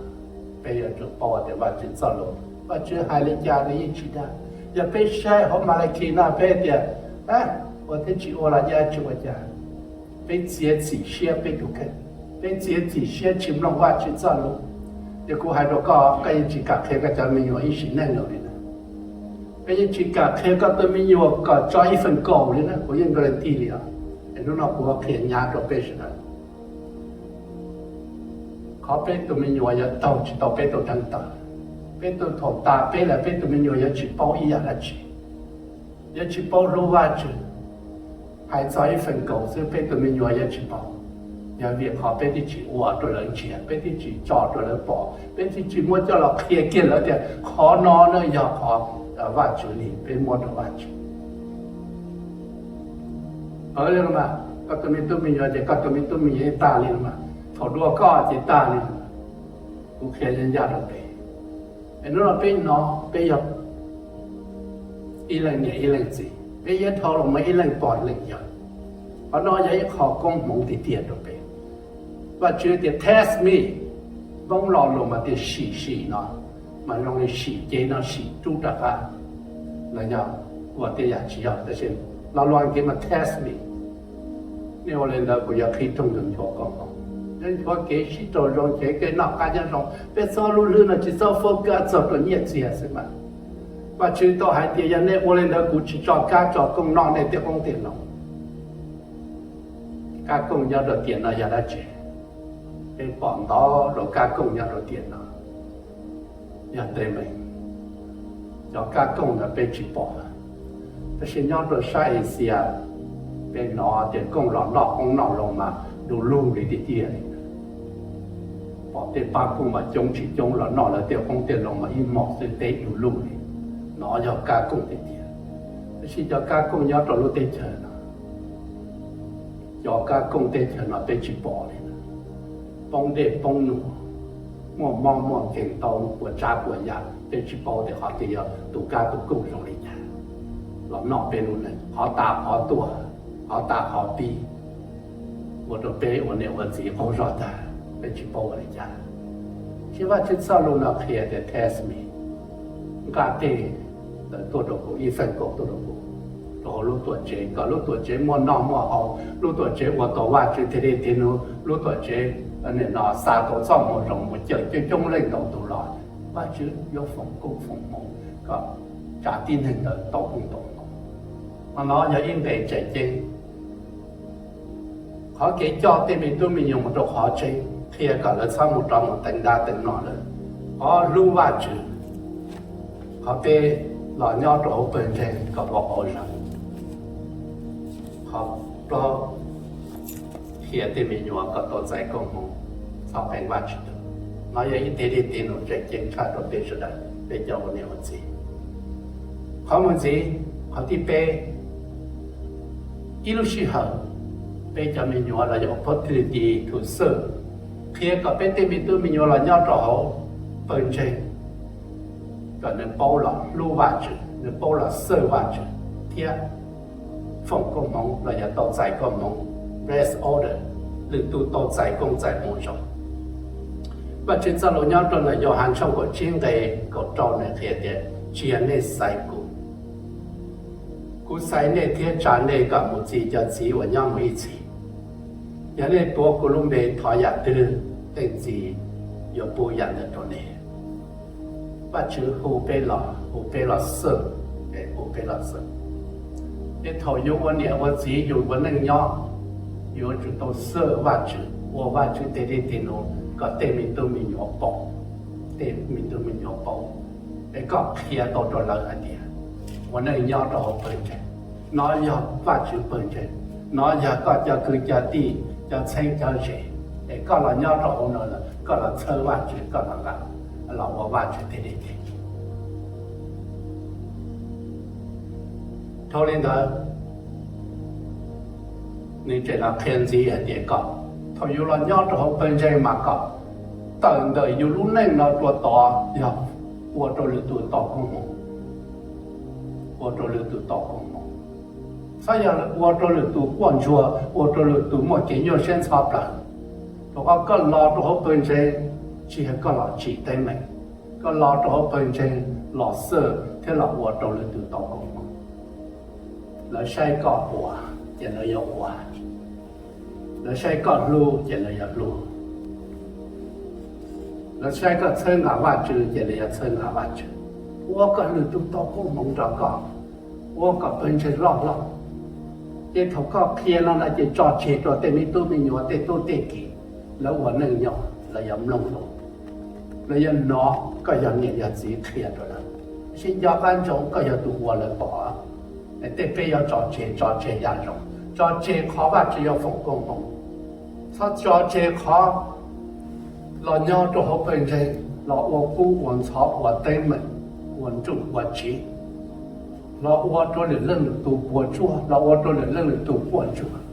peb yuav tsum paub tias Vajtswv txoj lus, Vajtswv hais li cas nws yeej tsis dag. Yog peb saib hauv Malakis no peb tias, ua thiab tsis ua los yeej tsis ua cas. Peb txiav txim siab peb tus kheej, peb txiav txim siab tsis mloog Vajtswv txoj lus. Ces kuv hais rau koj, koj yeej tsis kam qhia koj cov me nyuam ib sim neej lawm li na. Koj yeej tsis kam qhia koj tus me nyuam kom tso ib feem kaum li na, kuv yeej guarantee li os. Es hnub no kuv qhia hnyav rau peb sawv daws. Qhov peb tus me nyuam yuav taug tsis tau peb tus dheev taw. Peb tus thaum tas peb lawm peb tus me nyuam yuav tsis paub ib yam dab tsi. Yuav tsis paub hlub Vajtswv. Hais txog ib feem kaum xwb peb tus me nyuam yuav tsis paub. Yog vim qhov peb twb tsis ua rau lawv ntsia, peb twb tsis tso rau lawv pom, peb twb tsis muab coj los qhia kiag lawv tias qhov no na yog qhov Vajtswv li, peb muab rau Vajtswv. Li no mas koj tus me tub me nyuam ces koj tus me tub me nyuam yeej tag li no mas, thaum dua koj ces tag li no. Kuv qhia ncaj ncaj rau peb. Es hnub no peb hnov peb yog ib leej niam ib leej txiv, peb yeej dhau los mus ib leej pog ib leej yawg. Qhov no yog ib qho koob hmoov tiag tiag rau peb. Vajtswv tias test me, Hmoob lo lus mas tias sim sim no, mas zoo li sim cev no sim rub rov qab, los yog ua tej yam tsis yog, tab sis lo lus Askiv mas test me. Nej ua li ntawd kuv yuav qhib rooj ntug nchuav koob hmoov, yuav nchuav kev sib raug zoo, nchuav kev noj qab nyob zoo. Peb txhob lub hlwb no tsis txhob focus txog rau nyiaj txiag xwb mas. Vajtswv tau hais tias yog nej ua li ntawd kuv tsis tso kab tso kooj noj nej tej qoob tej loo. Kab kooj nyob rau tiam no yog dab tsi? Peb pom ntau rau kab kooj nyob rau tiam no yog tej me, cov kab kooj ntawd peb tsis pom. Tab sis nyob rau sab Asia, peb hnov tias kooj los noj qoob noj loo mas du lug li tiag tiag li. Pom tej pab kooj mas coob tsis coob los noj lawv tej qoob tej loo mas ib hmos xwb teb du lug li. No yog kab kooj tiag tiag. Tab sis cov kab kooj nyob rau lub teb chaws no, cov kab kooj teb chaws no peb tsis pom li. Poob dej poob num, muaj mob muaj nkeeg tau puas tsav puas yam, peb tsis paub tias qhov twg yog tus kab tus kooj zoo li cas los noj peb lub neej. Qhov tas qhov tuag, qhov tas qhov pib, ua rau peb ua niam ua txiv qaug zog tag, peb tsis paub ua li cas. Tab sis Vajtswv txoj lus no qhia tias test me, nqa tej ntawd tuaj rau kuv, ib feem kaum tuaj rau kuv, rau hauv lub tuam tsev, kom lub tuam tsev muaj noj muaj haus, lub tuam tsev ua tau Vajtswv tiag li tiag nus, lub tuam tsev no xa tau txoj moo zoo mus cawm coob coob leej ntau tus los. Vajtswv yuav foom koob foom hmoov kom tsav tib neeg ntawd tau koob tau hmoov. Qhov no yog ib nqe tseem ceeb. Qhov kev coj tej me tub me nyuam mus rau qhov tseeb qhia kom lawv txhob mus rov mus teev dab teev no lawm. Qhov hlub Vajtswv, qhov peb los nyob rau hauv pawg ntseeg kom vau qauv zog. Qhov plaub, qhia tej me nyuam kom tau txais koob hmoov, txhob qee Vajtswv tus. No yog ib teg dej teg num tseem ceeb tshaj rau peb sawv daws, peb cov ua niam ua txiv. Qhov mus ntxiv, qhov thib peb, ib lub sij hawm peb cov me nyuam los yog opportunity to serve, qhia kom peb tej me tub me nyuam los nyob rau hauv pawg ntseeg, kom nws paub los hlub Vajtswv, nws paub los serve Vajtswv thiab foom koob hmoov los yog tau txais koob hmoov, blessed others, lwm tus tau txais koob txais hmoov zoo. Vajtswv txoj lus nyob rau ntawm Yauhas tshooj kaum tsib nqe kaum rau nws qhia tias, tsis yog nej xaiv kuv, kuv xaiv nej thiab tsa nej kom mus txi cov txiv uas nyob mus ib txhis. Yog nej tuav kuv lub npe thov yam twg, leej txiv yuav pub yam ntawd rau nej. Vajtswv hu peb los, hu peb los serve, hu peb los serve. Ces thaum yus ua niam ua txiv yus ua neej nyob, yuav tsum tau serve Vajtswv, ua Vajtswv tej dej tej num kom tej me tub me nyuam paub, tej me tub me nyuam paub, es koj qhia tau rau lawv hais tias ua neej nyob rau hauv pawg ntseeg, nov yog Vajtswv pawg ntseeg, nov yog koj cov kwv cov tij, cov txheeb cov ze, es koj los nyob rau hauv no, koj los txhawb Vajtswv, koj los nqa, los ua Vajtswv tej dej tej num. Dhau li ntawd, nws tseem los qhia ntxiv hais tias kom thaum yus los nyob rau hauv pawg ntseeg mas kom tawm ntawm yus lub neej no rau tod yog ua rau lwm tus tau koob hmoov, ua rau lwm tus tau koob hmoov. Txhob yog ua rau lwm tus quaj ntsuag, ua rau lwm tus muaj kev nyuaj siab ntxhov plawv. Rau qhov koj los rau hauv pawg ntseeg tsis yog koj los tsim teeb meem, koj los rau hauv pawg ntseeg los serve thiab los ua rau lwm tus tau koob hmoov. Lawv saib koj ua ces lawv yuav ua, lawv saib koj hlub ces lawv yuav hlub, lawv saib koj txhawb nqa Vajtswv ces lawv yuav txhawb nqa Vajtswv. Ua kom lwm tus tau koob hmoov rau koj, ua kom pawg ntseeg loj hlob. Ces thaum koj qhia no no ces tso tseg rau tej me tub me nyuam tej tub tej kiv, lawv ua neej nyob lawv yuav mloog lus, lawv yuav hnov koj yog niam yog txiv qhia rau lawv. Tab sis nco qab ntsoov koj yog tus ua lawv pom. Tej peb yuav tso tseg, tso tseg yam zoo, tso tseg qhov Vajtswv yuav foom koob hmoov. Txhob tso tseg qhov los nyob rau hauv pawg ntseeg los ua qub ua ntxhov ua teeb meem, ua nruj ua tsiv, los ua rau lwm leej lwm tus puas tsuaj, los ua rau lwm leej lwm tus quaj ntsuag.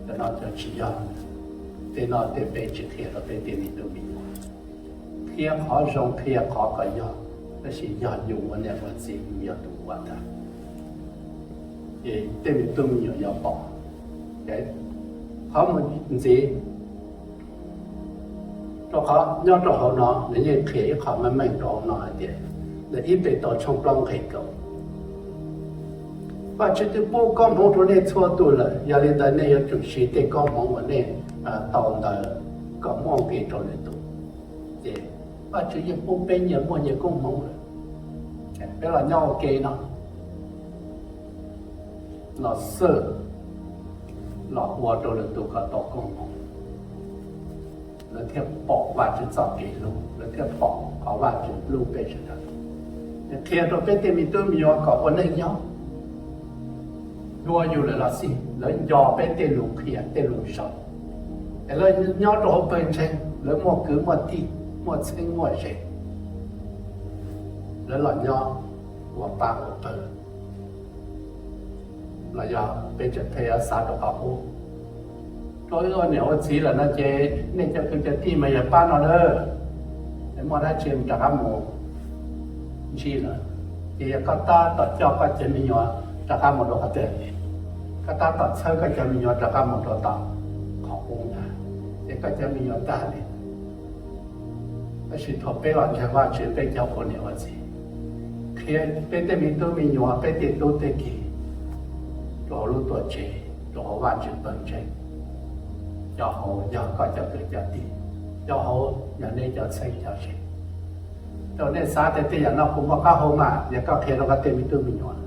Cov no cov tsis yog, tej no tej peb tsis qhia rau peb tej me tub me nyuam. Qhia qhov zoo, qhia qhov kom yog, tab sis yog yus ua niam ua txiv yus yog tus ua ntag. Ces tej me tub me nyuam yuav pom. Qhov mus ntxiv, rau qhov nyob rau hauv no nws yeej qhia ib qho meej meej rau hauv no hais tias, ntawm ib Petus tshooj plaub nqe kaum, Vajtswv twb pub koob hmoov rau nej txhua tus lawm, yog li ntawd nej yuav tsum siv tej koob hmoov uas nej tau ntawd kom muaj nqis rau lwm tus. Ces Vajtswv yeej pub peb nyias muaj nyias koob hmoov lawm. Peb los nyob ua ke no, los xwb, los ua rau lwm tus kom tau koob hmoov, lawv thiaj pom Vajtswv txoj kev hlub, lawv thiaj pom qhov Vajtswv hlub peb sawv daws. Qhia rau peb tej me tub me nyuam kom ua neej nyob, dua yus lawm los xij, lawv nco peb tej lus qhia tej lus zoo. Es lawv nyob rau hauv pawg ntseeg, lawv muaj kwv muaj tij, muaj txheeb muaj ze, lawv los nyob ua pab ua pawg. Los yog peb tseem pheej yuav xav rau qhov qub, rau wb ua niam ua txiv lawm no ces nej cov kwv cov tij mas yog pab no lawm, es muaj dab tsi rov qab mus ntsib lawm. Ces yog koj tab tom coj koj cov me nyuam rov qab mus rau qhov twg, koj tab tom txhawb koj cov me nyuam rov qab mus rau tom qhov qub ntag, ces koj cov me nyuam tag li. Tab sis thaum peb los ntseeg Vajtswv peb cov ua niam ua txiv, qhia peb tej me tub me nyuam peb tej tub tej kiv rau hauv lub tuam tsev, rau hauv Vajtswv pawg ntseeg, cov hauv yog koj cov kwv cov tij, cov hauv yog nej cov txheeb cov ze. Thaum nej xav tias tej yam no kuv muaj qab hau mas, yog koj qhia rau koj tej me tub me nyuam,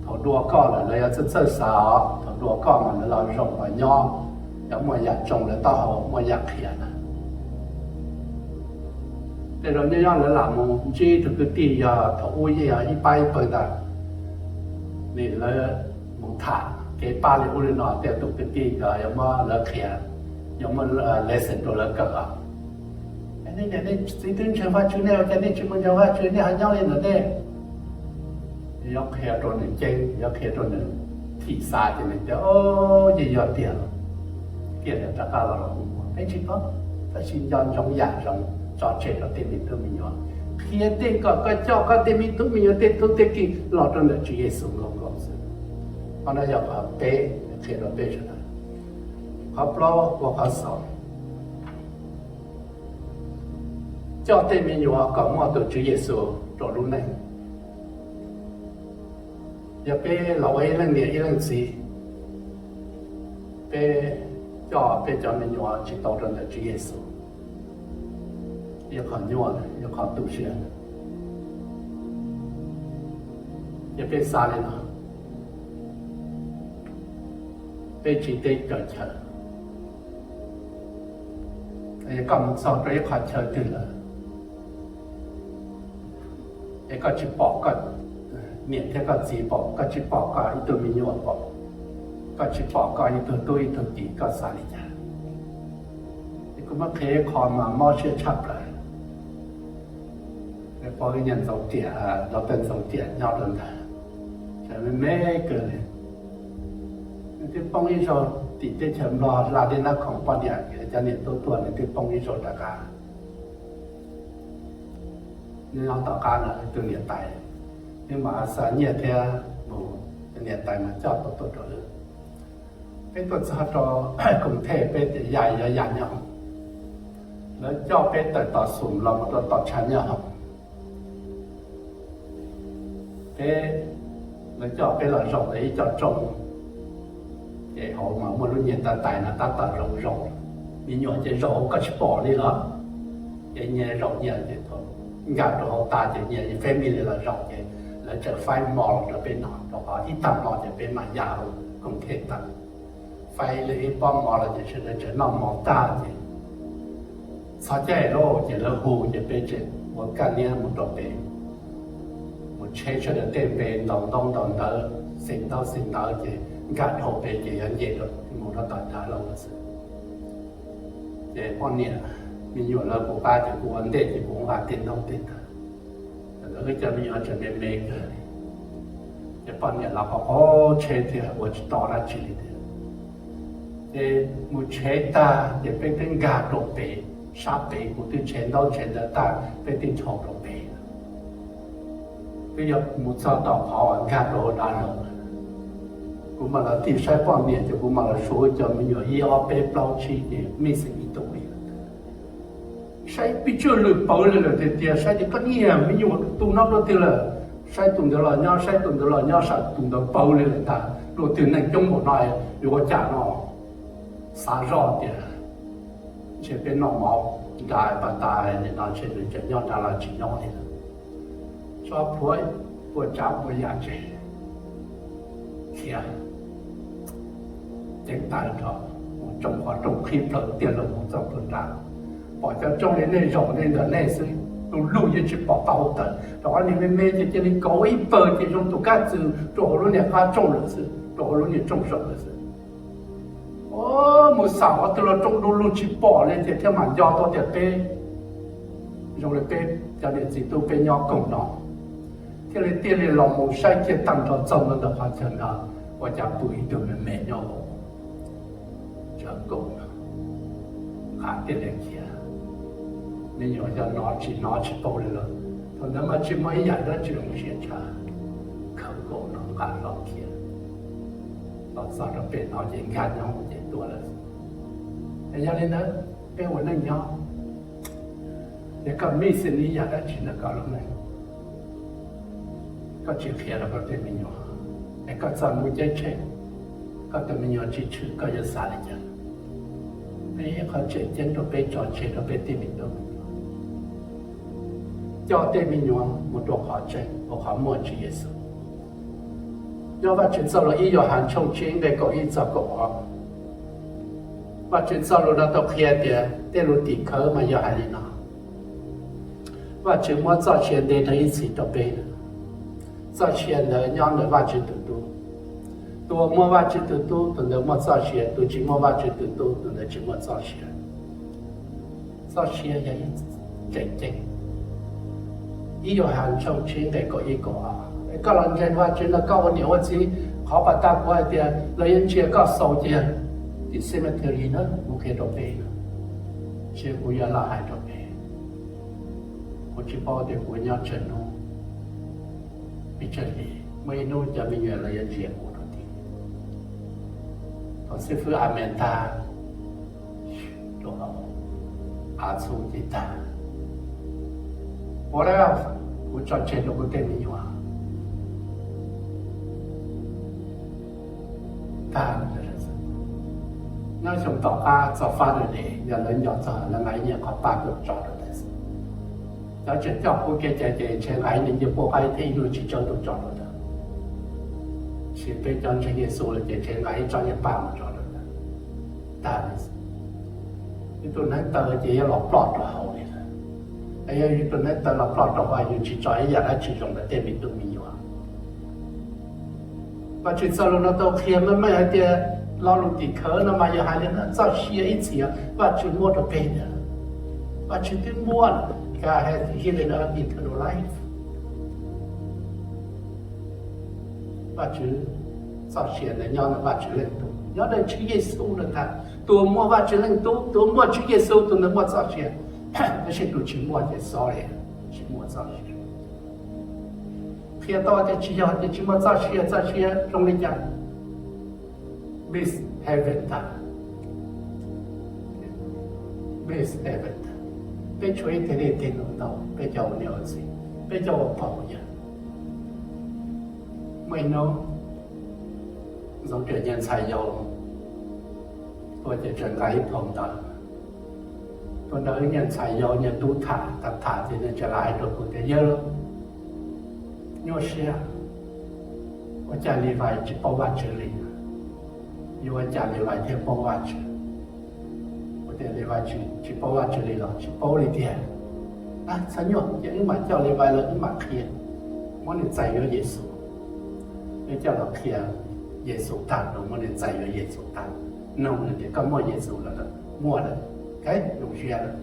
thaum dua koj lawm lawv yuav txawj txawj xav os, thaum dua koj mas lawv los zoo los nyob, yog muaj yam tsoo lawv taub hau muaj yam qhia na. Tej zaum nyob nyob lawv lam mus ntsib tus kwv tij yog thaum ub yeej yog ib pab ib pawg ntawd, lawv mus tham kev pab li ub li no, tej tus kwv tij yog muab lawv qhia, yog muab lesson rau lawv kawm os. Nej niam nej txiv twb ntseeg Vajtswv, nej ua cas nej tsis mus ntseeg Vajtswv, nej ho nyob li ntawd ne? Yuav qhia rau nws ceeb, yuav qhia rau nws thim xav ces nws tias, o, yeej yog tiag. Kiag rov qab los los hu ua peb tsis paub, tab sis nco ntsoov yam zoo tso tseg rau tej me tub me nyuam. Qhia tej kom koj coj koj tej me tub me nyuam tej tub tej ki los rau ntawm Tswv Yexus nkaus nkaus xwb. Qhov no yog qhov peb qhia rau peb sawv daws. Qhov plaub ua qhov xaus, coj tej me nyuam kom muaj tus Tswv Yexus rau lub neej. Yog peb los ua ib leej niam ib leej txiv, peb coj peb cov me nyuam tsis tau rau ntawm Tswv Yexus, ib qho nyuaj, ib qho tu siab. Ces peb xav li no, peb tsis teb cov chaw, koj mus txog rau ib qho chaw twg lawm, es koj tsis pom koj niam thiab koj txiv pom, koj tsis pom koj ib tug me nyuam pom, koj tsis pom koj ib tug tub ib tug ki, koj xav li cas? Es kuv muab qhia ib qho mas mob siab tshaj plaws. Peb pom ib nyuag Ntxoov Riam, Doctor Ntxoov Riam nyob rau ntawd, me me kawg li. Nws twb poob ib zaug tim teb chaws Nplog, hla tej nab khoom poj niam, cov niam tub tuag, nws twb poob ib zaug rov qab. Nws nyob tom qab no, tus niam tais, nws mam xa nyiaj thiab mus, tus niam tais mas coj tuaj tuaj rau lawv. Peb tuaj txog rau Koom Thej, peb tias yam yuav yam nyob, lawv coj peb tawm tom Xum los mus rau tom tshav nyob hoom. Peb, lawv coj peb los zaum ntawm ib co rooj, ces hauv mas muaj lub niag tais tais no tab tom zaum zaum, me nyuam ces zaum hauv koj tsis pom li los, ces nyias zaum nyias ces nkag rau hauv tas ces nyias family los zaum ces lawv txawm faib hmo los rau peb noj, rau qhov ib tag hmo ces peb mam ya hauv Koom Thej tawm. Faib li ib pob hmo los ces sawv daws tseem noj hmo tag ces txog caij lauj ces lawv hu ces peb tseem ua kaj niab mus rau pem, mus tsheb sawv daws tej npe ntaus ntaub ntaus ntawv, xeem ntaub xeem ntawv ces nkag dhau pem ces yuav nce rau mus rau tom Dav Loo lawm xwb. Ces poj niam me nyuam lawv kuv qab ces kuv ua ntej ces kuv nqa tej ntaub tej ntawv. Thaum ntawd wb cov me nyuam tseem me me kawg li, ces poj niam los qhov qhov tsheb thiab ua tsis tau dab tsi li thiab. Ces mus tsheb tag ces peb twb nkag rau pem, sab pem kuv twb tsheb ntaub tsheb ntawv tag peb twb ncho rau pem. Twb yog mus txog tom qhov uas nkag rau hauv Dav Loo, kuv mam los tig saib poj niam ces kuv mam los suav cov me nyuam ib ob peb plaub tsib ces mej xeem ib tug li. Saib pes tsawg lwm paub li lawm tiag tiag, saib tias koj niag me nyuam tus no dua twg lawm, saib tus ntawd los nyob, saib tus ntawd los nyob, saib tus ntawd paub li lawm ntag, dua twg neeg coob npaum no yuav ua cas no. Xav zoj tias ntshe peb noj mov nra pas tas li no ntshe nws tseem nyob nrad los tsis nyob li lawm. Tso plhuav puas tsav puas yam tseg khiav ceev taws nrho, mus tsoo qhov rooj qhib plawv tiag los mus txog puag nrad. Pom cov rooj li nej zaum nej ntawm nej xwb, tus luj yeej tsis pom tau hauv taws, rau qhov niag me me ces cia li kauv ib pawg ces zoo tus kab txwm rau hauv lub niag qab rooj lawm xwb, rau hauv lub niag rooj zaum lawm xwb. Mus xaum qhov twg los rooj du lug tsis pom li ces thiaj mam nco tau tias peb zoo li peb cov niam txiv tub peb nyob koog no, thiaj li thiaj li los mus saib kiag tag nrho txog ntawm qhov chaw ntawd ua cas pw ib tug me me nyob hauv tshav nkaus no. Nqa tiaj li khiav, me nyuam yog no tsis no tsis paub li lawm. Thaum ntawd mas tsis muaj ib yam dab tsi zoo siab tshaj, khawv nkaus no nqa los khiav. Los txog rau pem no ces nkag nyob mus ces tuag lawm. Es yog li ntawd, peb ua neej nyob, ces koj missing ib yam dab tsi ntawm koj lub neej, koj tsis qhia rau koj tej me nyuam, es koj txoj muaj ceeb tsheej, koj tus me nyuam tsis tshwm koj yuav xav li cas? Peb ib qho tseem ceeb rau peb tso tseg rau peb tej me tub me nyuam, coj tej me nyuam mus rau qhov tseeb, ua qhov muaj Tswv Yexus. Nyob Vajtswv txoj lus ib Yauhas tshooj tsib nqe kaum ib txog kaum ob, Vajtswv txoj lus no tau qhia tias tej lus tim khawv mas yog hais li no: Vajtswv muab txoj sia ntes rau ib txhis rau peb, txoj sia ntawd nyob ntawm Vajtswv tus Tub. Tus uas muaj Vajtswv tus Tub, tus ntawd muaj txoj sia; tus tsis muaj Vajtswv tus Tub, tus ntawd tsis muaj txoj sia. Txoj sia yog ib Tseem ceeb, ib Yauhas tshooj tsib nqe kaum ib kaum ob, koj los ntseeg Vajtswv no koj ua niam ua txiv, qhov pas tas kuv hais tias lawv yuav ntsia koj xaus cia, tim cemetery na kuv qhia rau peb, tab sis kuv yuav los hais rau peb, kuv tsis paub tias kuv nyob tsawg hnub, pes tsawg hlis, muaj ib hnub cov me nyuam los yuav ntsia kuv rau tim, thaum xib fwb Amees tag, rau hauv av txhub ces tag, ua li kuv tso tseg rau kuv tej me nyuam tag. Nyob xyoo tom qab txog Father's Day, yog lawv nco txog lawv nqa ib nyuag qhov paj tuaj tso rau ntawd xwb. Cov tseem coj kuv kev cai ces ntshe nqa ib niag ncej puab qaib thiab ib lub txiv tsawb tuaj tso rau ntawd. Tab sis peb cov ntseeg Yexus lawm ces ntshe nqa ib tsob nyuag paj mus tso rau ntawd. Tag li, ib tug neev taw ces yuav los ploj rau hauv li lawm. Yog ib tug neev taw los ploj rau hauv, yus tsis tso ib yam dab tsi zoo rau tej me tub me nyuam. Vajtswv txoj lus no tau qhia meej meej hais tias lo lus tim khawv no mas yog hais li no, txoj sia ib txhis Vajtswv muab rau peb ntag. Vajtswv twb muab, God has given us eternal life. Vajtswv txoj sia ntawd nyob ntawm Vajtswv Leej Tub, nyob ntawm Tswv Yexus lawm ntag. Tus muaj Vajtswv Leej Tub, tus muaj Tswv Yexus, tus ntawd muaj txoj sia. Tab sis tus tsis muaj ces sorry, tsis muaj txoj sia. Qhia tau tias tsis yog tias tsis muaj txoj sia, txoj sia zoo li cas? Miss heaven tag, miss heaven tag. Peb tshuav ib teg dej teg num ntau, peb cov ua niam ua txiv, peb cov ua pog ua yawg. Muaj ib hnub Ntxoov Riam niag ntxhais yau tuaj ces tseem nqa ib phau ntawv tuaj nrog wb niag ntxhais yau niag tub tham tham tham ces nws txawm los hais rau kuv tias, yawg, nyuaj siab, ua cas Levi tsis paub Vajtswv li, yuav ua cas Levi thiaj paub Vajtswv? Kuv tias, Levi tsis paub Vajtswv li los? Tsis paub li tiag. Txhob nyuaj, ces wb mam coj Levi los wb mam qhia, muab nws txais yuav Yexus. Wb coj los qhia Yexus tag, muab nws txais yuav Yexus tag, nug nws tias koj muaj Yexus los? Muaj lawm. Zoo siab lawm.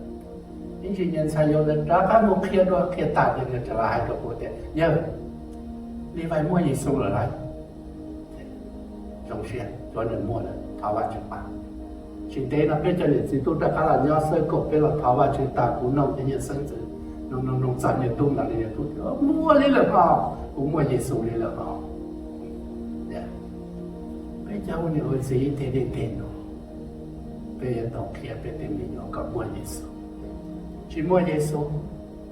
Ib ntsis niag ntxhais yau ntawd rov qab mus qhia dua, qhia tas ces nws rov los hais rau kuv tias, yawg, Levi muaj Yexus lawm lauj. Zoo siab, tsuav nws muaj lawm, thov Vajtswv pab. Tsis ntev no peb cov niam txiv tub rov qab los nyob xwb, kom peb los thov Vajtswv tas kuv noog cov niag xeeb ntxwv, noog noog txog niag tub ntawd, niag tub tias, muaj li lawm hos, kuv muaj Yexus li lawm hos. Peb cov ua niam ua txiv ib teg dej teg num, peb yuav tau qhia peb tej me nyuam kom muaj Yexus. Tsis muaj Yexus,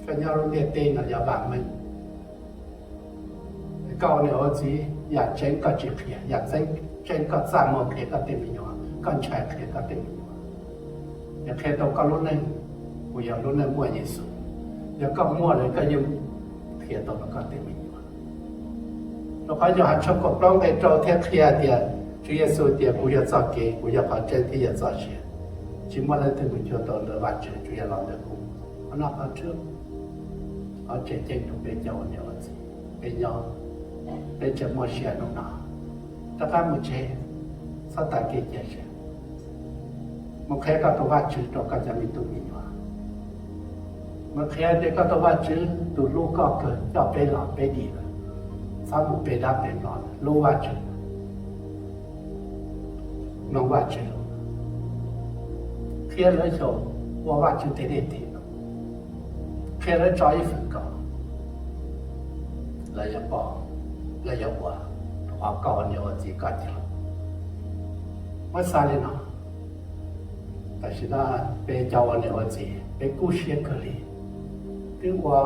koj nyob lub ntiaj teb no yuav vam meej. Koj ua niam ua txiv, yam tseeb koj tsis qhia, yam tseeb koj txaj muag qhia koj tej me nyuam, koj ntshai qhia koj tej me nyuam. Yog qhia tau koj lub neej, kuv yog lub neej muaj Yexus. Yog koj muaj lawm koj yeej qhia tau rau koj tej me nyuam. Rau qhov Yauhas tshooj kaum plaub nqe rau thiab qhia tias, Tswv Yexus tias, kuv yog txoj kev, kuv yog qhov tseeb thiab yog txoj sia. Tsis muaj leej twg mus cuag tau ntawm Vajtswv tsuas yog los ntawm kuv. Qhov no qhov tseem ceeb rau peb cov ua niam ua txiv, peb nyob, peb tseem muaj sia hnub no, rov qab mus tsev, txhob tas kev cia siab. Mus qhia koj tus Vajtswv rau koj cov me tub me nyuam. Mus qhia tias koj tus Vajtswv tus hlub koj kawg coj peb los peb dim lawm. Txhob mus pe dab pe nplo, hlub Vajtswv, mloog Vajtswv lus, qhia lawv xyaum ua Vajtswv tej dej teg num, qhia lawv tso ib feem kaum, lawv yuav pom, lawv yuav ua, rau qhov koj ua niam ua txiv koj coj. Muab xav li no, tam sim no peb cov ua niam ua txiv peb kub siab kawg li, twb ua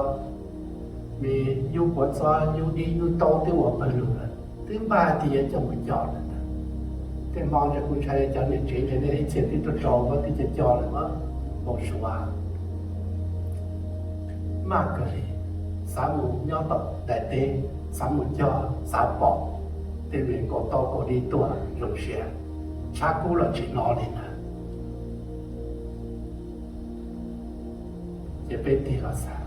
me yub puav txob yub dib yub taub twb ua pawg lug lawm, twb npaj tias yuav coj mus coj lawm ntag. Tej hmo ntawd kuv ntshai cov niam tsev ntawd ib txhia twb tuaj rau, twb coj coj lawm, npau suav maj kawg li, xav mus nyob tom daim teb, xav mus coj, xav pom tej me nkaus taub nkaus dib tuaj zoo siab, tshab kub los tsis hnov li ntag. Ces peb tig los xav,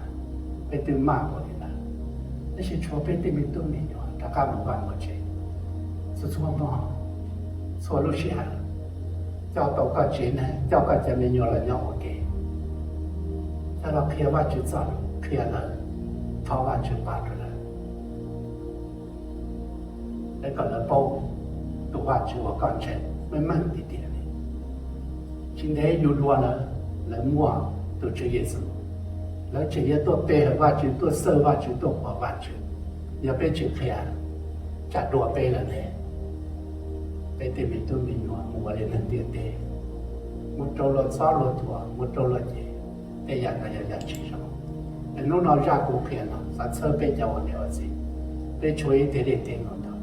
peb twb maj npaum li ntawd, tab sis tshuav peb tej me tub me nyuam rov qab mus vaj mus tsev, txhua txhua hmo, txhua lub sij hawm, coj tau koj tsev neeg, coj koj cov me nyuam los nyob ua ke. Coj los qhia Vajtswv txoj lus, qhia lawv, thov Vajtswv pab rau lawv, es kom lawv paub tus Vajtswv uas koj ntseeg meej meej tiag tiag li. Tsis ntev yus dua lawv, lawv muaj tus Tswv Yexus, lawv tseem yuav tuaj pe hawm Vajtswv, tuaj xawj Vajtswv, tuaj qhuas Vajtswv. Yog peb tsis qhia, tsam dua peb lawm ne, peb tej me tub me nyuam mus ua li neeg ntiaj teb, mus rau luag txob luag thuam, mus rau luag cem, tej yam no yog yam tsis zoo. Es hnub no zaj kuv qhia no xav txhawb peb cov ua niam ua txiv, peb tshuav ib teg dej teg num ntawd,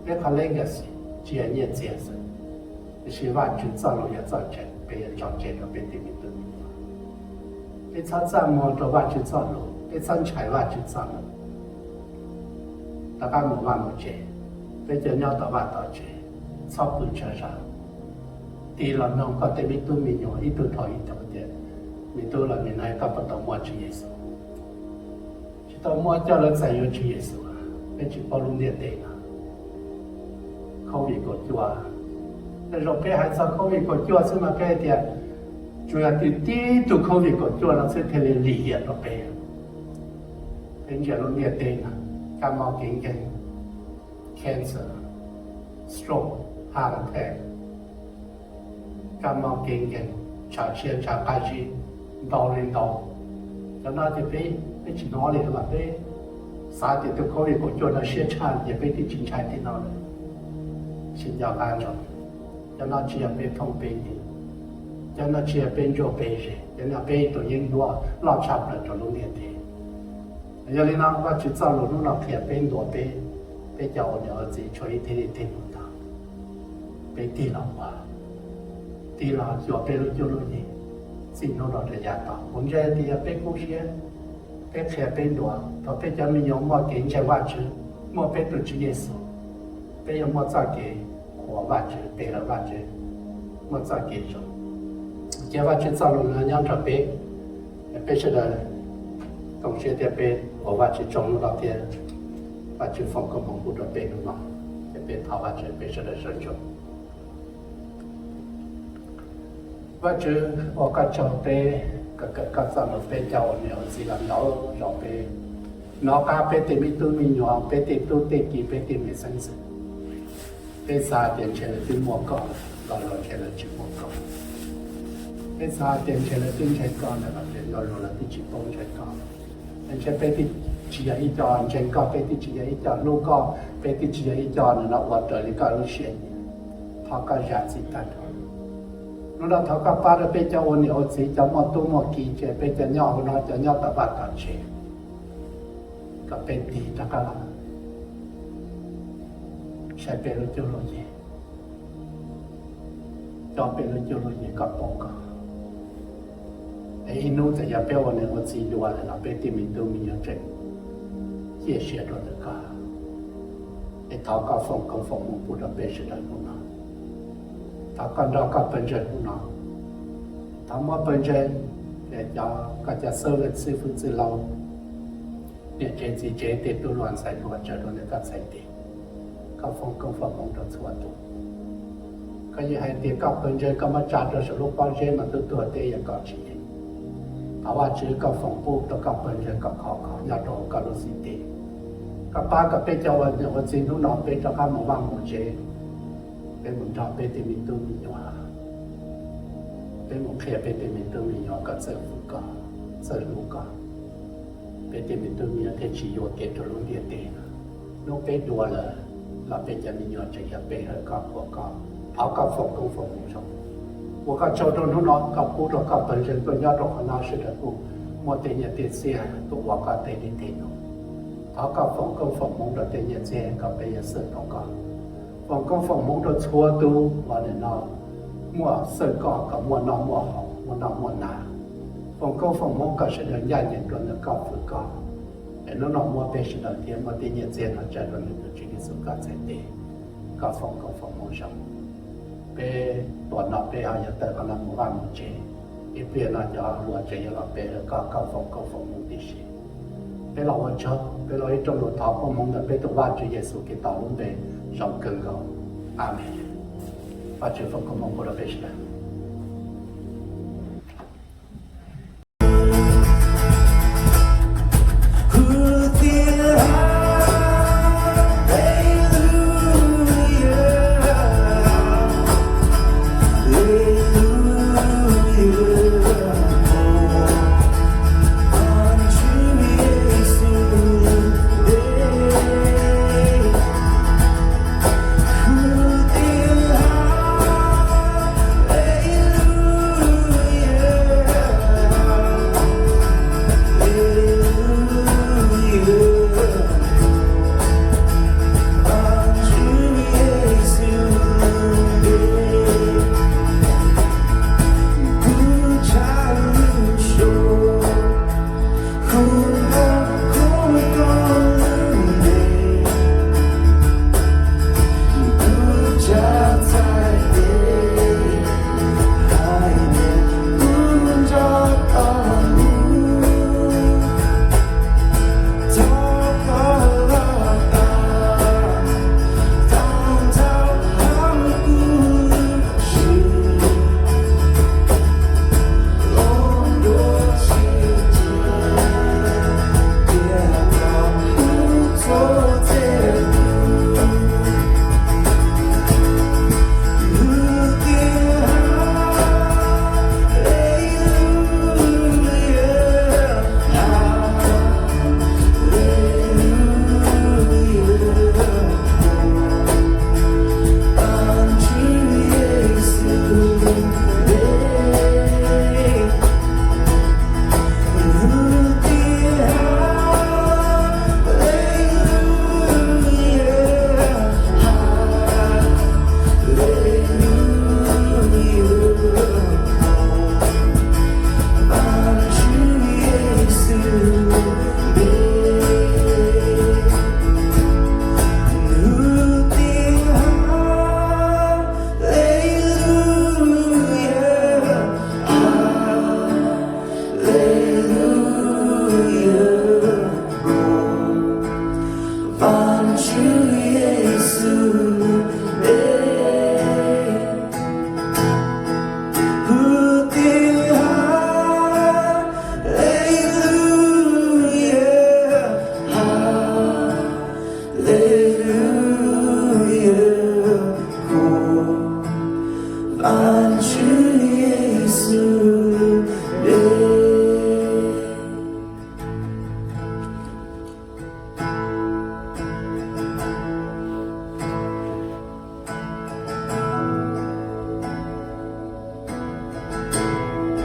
peb qhov legacy tsis yog nyiaj txiag xwb, tiam sis Vajtswv txoj lus yog txoj cai, peb yuav tso tseg rau peb tej me tub me nyuam. Peb txhob txaj muag rau Vajtswv txoj lus, peb txhob ntshai Vajtswv txoj lus. Rov qab mus vaj mus tsev, peb cov nyob tom vaj tom tsev, txhob pw tshav zam. Tig los noog koj tej me tub me nyuam ib tug dhau ib tug tias, me tub los me nai, koj puas tau muaj Tswv Yexus? Tsis tau muaj, coj lawv txais yuav Tswv Yexus. Peb tsis paub lub ntiaj teb no, covid kaum cuaj. Tej zaum peb hais txog covid kaum cuaj xwb mas peb hais tias tsuas yog tib tug covid kaum cuaj no xwb thiaj li lim hiam rau peb. Peb ntsia lub ntiaj teb no, kab mob kev nkeeg, cancer, stroke, heart attack, kab mob kev nkeeg, ntshav siab ntshav qab zib, ntau li ntau. Cov no ces peb, peb tsis hnov li los peb xav tias tus covid kaum cuaj no siab tshaj ces peb twb tsis ntshai tej no lawm. Tsis nco qab ntsoov, cov no tsis yog peb phooj peb ywg, cov no tsis yog peb ntsuj peb ze, cov no peb tus yeeb ncuab loj tshaj plaws rau lub ntiaj teb. Yog li no Vajtswv txoj lus hnub no qhia peb, ntuas peb, peb cov ua niam ua txiv tshuav ib teg dej teg num ntawd, peb tig los ua, tig los xyuas peb lub cuab lub yig, txij hnub no rau yav tom. Kuv ntseeg tias yog peb kub siab, peb qhia peb ntuas, thaum peb cov me nyuam muaj kev ntseeg Vajtswv, muaj peb tus Tswv Yexus, peb yuav muaj txoj kev qhuas Vajtswv, pe hawm Vajtswv, muaj txoj kev zoo. Cia Vajtswv txoj lus no nyob nrog peb, peb sawv daws koom siab thiab peb ua Vajtswv tsaug hnub no thiab. Vajtswv foom koob hmoov pub rau peb hnub no, ces peb thov Vajtswv, peb sawv daws sawv ntsug. Vajtswv, ua koj tsaug peb, koj kawm koj txoj lus, peb cov ua niam ua txiv los ntau zaus peb hnov qab peb tej me tub me nyuam, peb tej tub tej ki, peb tej me xeeb ntxwv, peb xav tias ntshe lawv twb muaj koj, los los ntshe lawv tsis muaj koj. Peb xav tias ntshe lawv twb ntseeg koj ntawm los ces los los lawv twb tsis paub ntseeg koj. Ntshe peb twb tsis yog ib co ntseeg koj, peb twb tsis yog ib co hlub koj, peb twb tsis yog ib co nim no ua raws li koj lub siab nyiam. Thov koj zam txim tag nrho. Hnub no thov koj pab rau peb cov ua niam ua txiv, cov muaj tub muaj ki, ces peb cov nyob hauv no, cov nyob tom vaj tom tsev, kom peb tig rov qab los saib peb lub cuab lub yig, coj peb lub cuab lub yig kom paub koj. Es ib hnub txawm yog peb ua niam ua txiv dua lawm los peb tej me tub me nyuam tseem ciaj sia rau ntawm koj. Es thov koj foom koob foom hmoov pub rau peb sawv daws hnub no. Thov koj nrog koj pawg ntseeg hnub no. Thov muab pawg ntseeg, cov, koj cov xib hwb txwj laug, niam tsev txiv tsev, tej tub hluas ntxhais hluas tsaws rau ntawm koj txhais tes. Koj foom koob foom hmoov rau txhua tus. Koj yeej hais tias koj pawg ntseeg koj muab tsa rau saum lub pob zeb mas twb tuag teb yeej kov tsis yeej. Thov Vajtswv koj foom pub rau koj pawg ntseeg kom khov kho nyob rau hauv koj lub xib teg. Koj pab kom peb cov ua niam ua txiv hnub no peb rov qab mus vaj mus tsev, peb mus nrog peb tej me tub me nyuam, peb mus qhia peb tej me tub me nyuam kom txawj fwm koj, txawj hlub koj. Peb tej me tub me nyuam thiaj tsis yuam kev rau lub ntiaj teb no. Hnub peb dua lawm los peb cov me nyuam tseem yog pe hawm koj, qhuas koj. Thov koj foom koob foom hmoov zoo. Ua koj tsaug rau hnub no koj pub rau koj pawg ntseeg tuaj nyob rau qhov no sawv daws kuj muaj tej nyiaj tej txiag tuaj ua koj tej dej tej num. Thov koj foom koob foom hmoov rau tej nyiaj txiag kom peb yuav xwm tau koj. Foom koob foom hmoov rau txhua tus uas nim no muaj xwm koj kom muaj noj muaj haus, muaj noj muaj hnav. Foom koob foom hmoov kom sawv daws ncaj ncees rau ntawm koj fwm koj. Es hnub no muab peb sawv daws thiab muab tej nyiaj txiag no tsa rau ntawm tus Tswv Yexus koj txhais tes, koj foom koob foom hmoov zoo. Peb tuam no peb ho yuav tawm qhov no mus vaj mus tsev, ib pliag no cov hluas tseem yuav los pe hawm koj, koj foom koob foom hmoov tib si. Peb los ua tsaug, peb los ib rooj lus thov koob hmoov ntawm peb tus Vajtswv Yexus Khetos lub npe zoo kawg nkaus. Amees. Vajtswv foom koob hmoov pub rau peb sawv daws. Hallelujah, kho Vajtswv Yexus lub npe.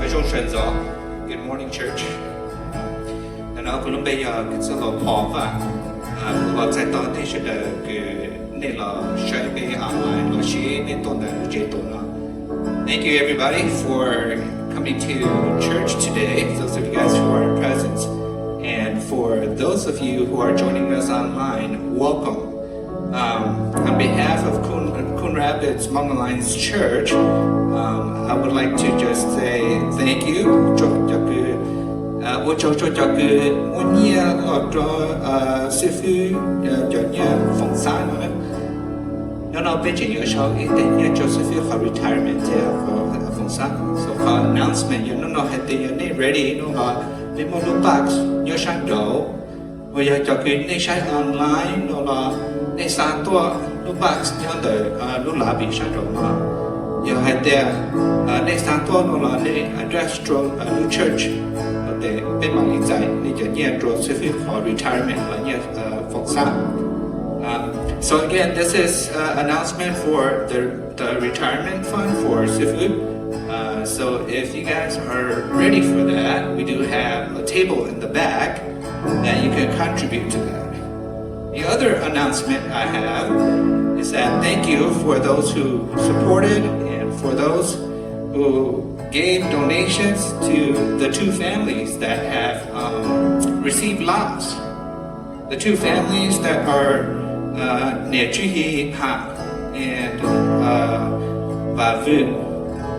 Zoo sawv ntxov. Good morning, church. Ntawm no kuv lub npe yog Kws Txwj Laug Paul Vaj. Kuv los txais tos nej sawv daws kws nej los saib peb online los sis nej tuaj ntawm lub tsev tuam no. Thank you everybody for coming to church today. Those of you guys who are present, and for those of you who are joining us online, welcome. Um, on behalf of Coon, Coon Rapids Hmong Alliance Church, um, I would like to just say thank you. Cov, cov kws, uh, ua tsaug rau cov kws muab nyiaj los rau, uh, xib fwb, uh, cov nyiaj Foom Xab no. Hnub no peb tseem yuav sau ib teg nyiaj rau xib fwb qhov retirement thiab qhov Foom Xab. So qhov announcement yog hnub no hais tias yog nej ready no los peb muaj lub box nyob sab nraud. Uas yog cov kws nej saib online no los nej xa tuaj, lub box nyob ntawm, uh, lub lobby sab nraud no. Yog hais tias, uh, nej xa tuaj no los nej address rau, uh, lub church, tes peb mam li txais nej cov nyiaj rau xib fwb qhov retirement los nyiaj, uh, Foom Xab. Um, so again, this is, uh, announcement for the, the retirement fund for xib fwb. Uh, so if you guys are ready for that, we do have a table in the back that you can contribute to that. The other announcement I have is that thank you for those who supported and for those who gave donations to the two families that have, um, received lots. The two families that are, uh, Niam Tswv Hi Ham and, uh, Vam Vwm,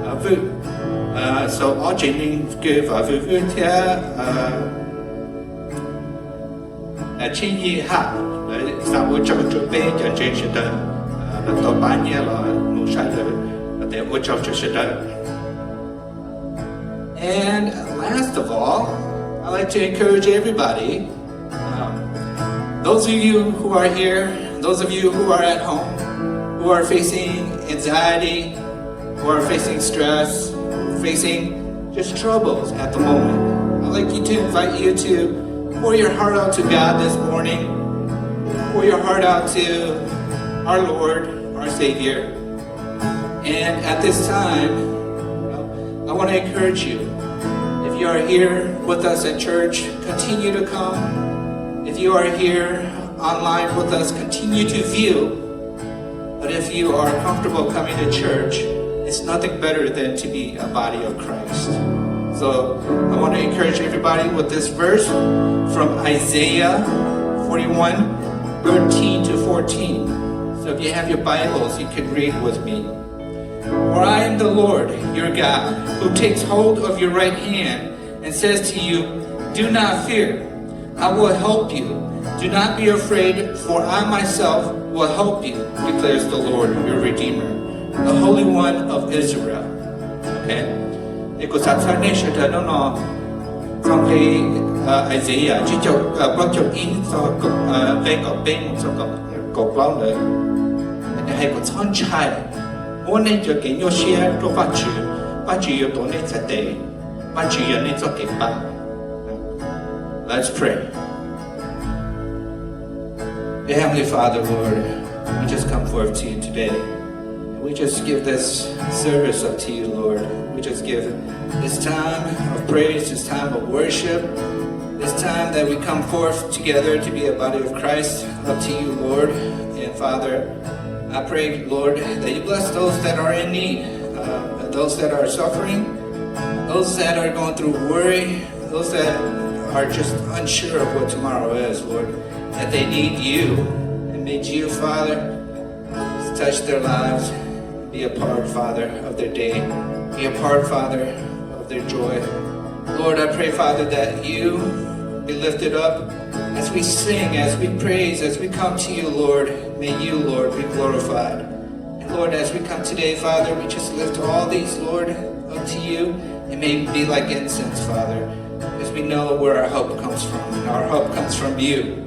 uh, Vwm. Uh, so ob tsev neeg kws Vam Vwm Vwm thiab, uh, Tswv Hi Ham, lawv xav ua tsaug rau peb cov ntseeg sawv daws, uh, lawv tau pab nyiaj los mus saib lawv, lawv tes ua tsaug rau sawv daws. And last of all, I'd like to encourage everybody, um, those of you who are here, those of you who are at home, who are facing anxiety, who are facing stress, facing just troubles at the moment, I'd like you to invite you to pour your heart out to God this morning. Pour your heart out to our Lord, our Savior. And at this time, I want to encourage you. If you are here with us at church, continue to come. If you are here online with us, continue to view. But if you are comfortable coming to church, it's nothing better than to be a body of Christ. So I want to encourage everybody with this verse from Isaiah forty-one, thirteen to fourteen. So if you have your Bibles, you can read with me. For I am the Lord, your God, who takes hold of your right hand and says to you, "Do not fear. I will help you. Do not be afraid, for I myself will help you," declares the Lord, your Redeemer, the Holy One of Israel. Okay? Ces kuv xav txhawb nej sawv daws hnub no txog nqe, uh, Isaiah tsib caug, uh, plaub caug ib, txog nqe kaum peb mus txog kaum plaub ntawd. Nws hais kom txhob ntshai, muab nej cov kev nyuaj siab rau Vajtswv, Vajtswv yuav tuav nej txhais tes, Vajtswv yog nej txoj kev pab. Let's pray. Dear Heavenly Father, Lord, we just come forth to you today. And we just give this service up to you, Lord. We just give this time of praise, this time of worship, this time that we come forth together to be a body of Christ up to you, Lord. And Father, I pray, Lord, that you bless those that are in need, uh, those that are suffering, those that are going through worry, those that are just unsure of what tomorrow is, Lord, that they need you. And may you, Father, touch their lives, be a part, Father, of their day, be a part, Father, of their joy. Lord, I pray, Father, that you be lifted up as we sing, as we praise, as we come to you, Lord. May you, Lord, be glorified. And Lord, as we come today, Father, we just lift all these, Lord, up to you. And may it be like incense, Father, as we know where our help comes from. And our help comes from you.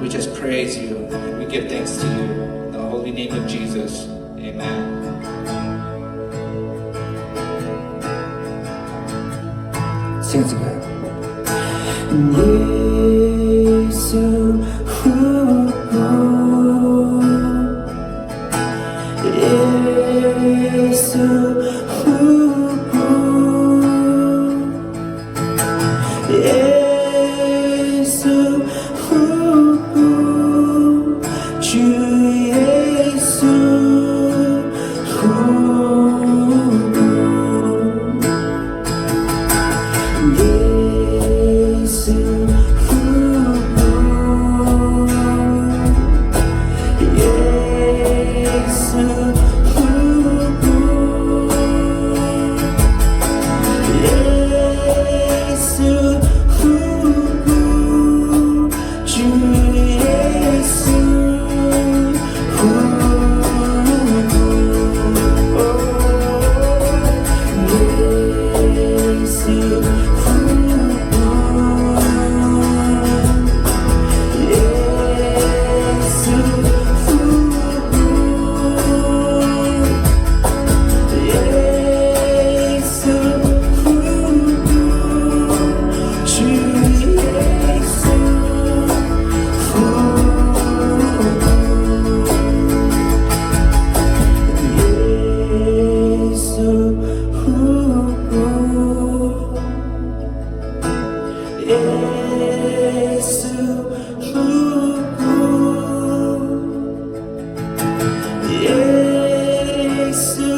We just praise you and we give thanks to you in the holy name of Jesus. Amen. Sing it together. Yexus hlub kuv, Yexus hlub kuv. Yexus hlub kuv, Tswv Yexus hlub kuv. Yexus hlub kuv, Yexus hlub kuv, Yexus hlub kuv, Tswv Yexus hlub kuv. Yexus hlub kuv, Yexus hlub kuv, Yexus hlub kuv, Tswv Yexus hlub kuv. Yexus hlub kuv, Yexus hlub kuv, Yexus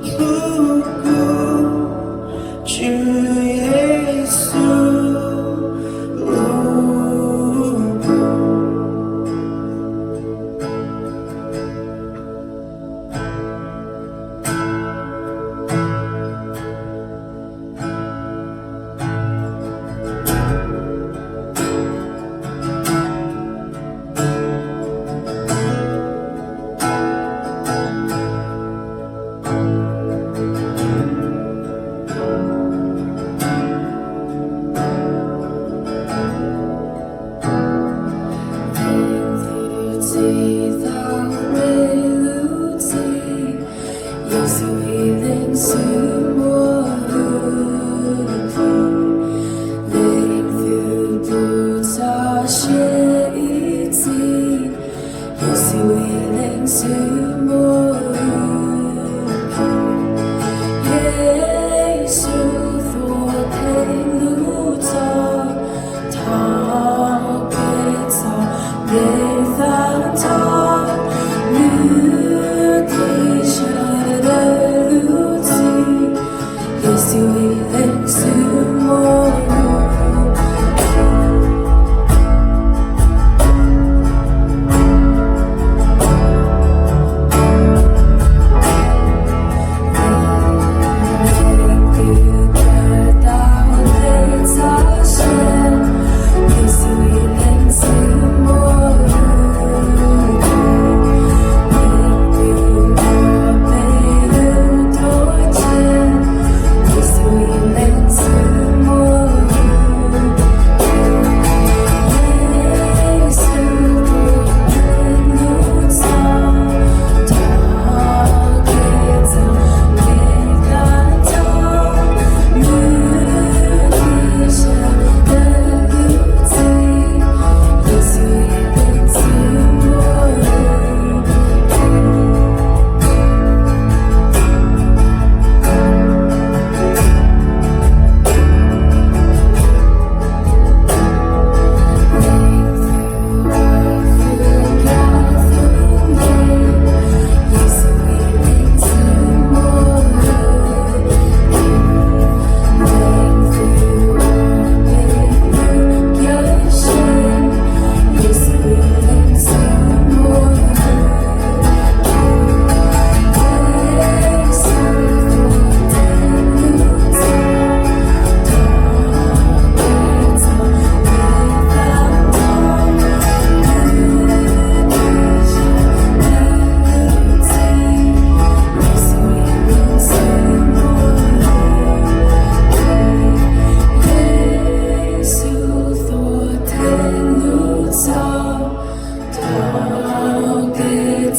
hlub kuv, Tswv Yexus hlub kuv. Leej twg txib tau me lub txim, Yexus ib leeg xwb muaj lub npe. Leej twg tu txog siab ib txhis, Yexus ib leeg xwb muaj lub npe. Yexus tuav theej lub txoj, thov peb txog npe tag nrho lub teb chaws lub txim, Yexus ib leeg xwb muaj lub npe.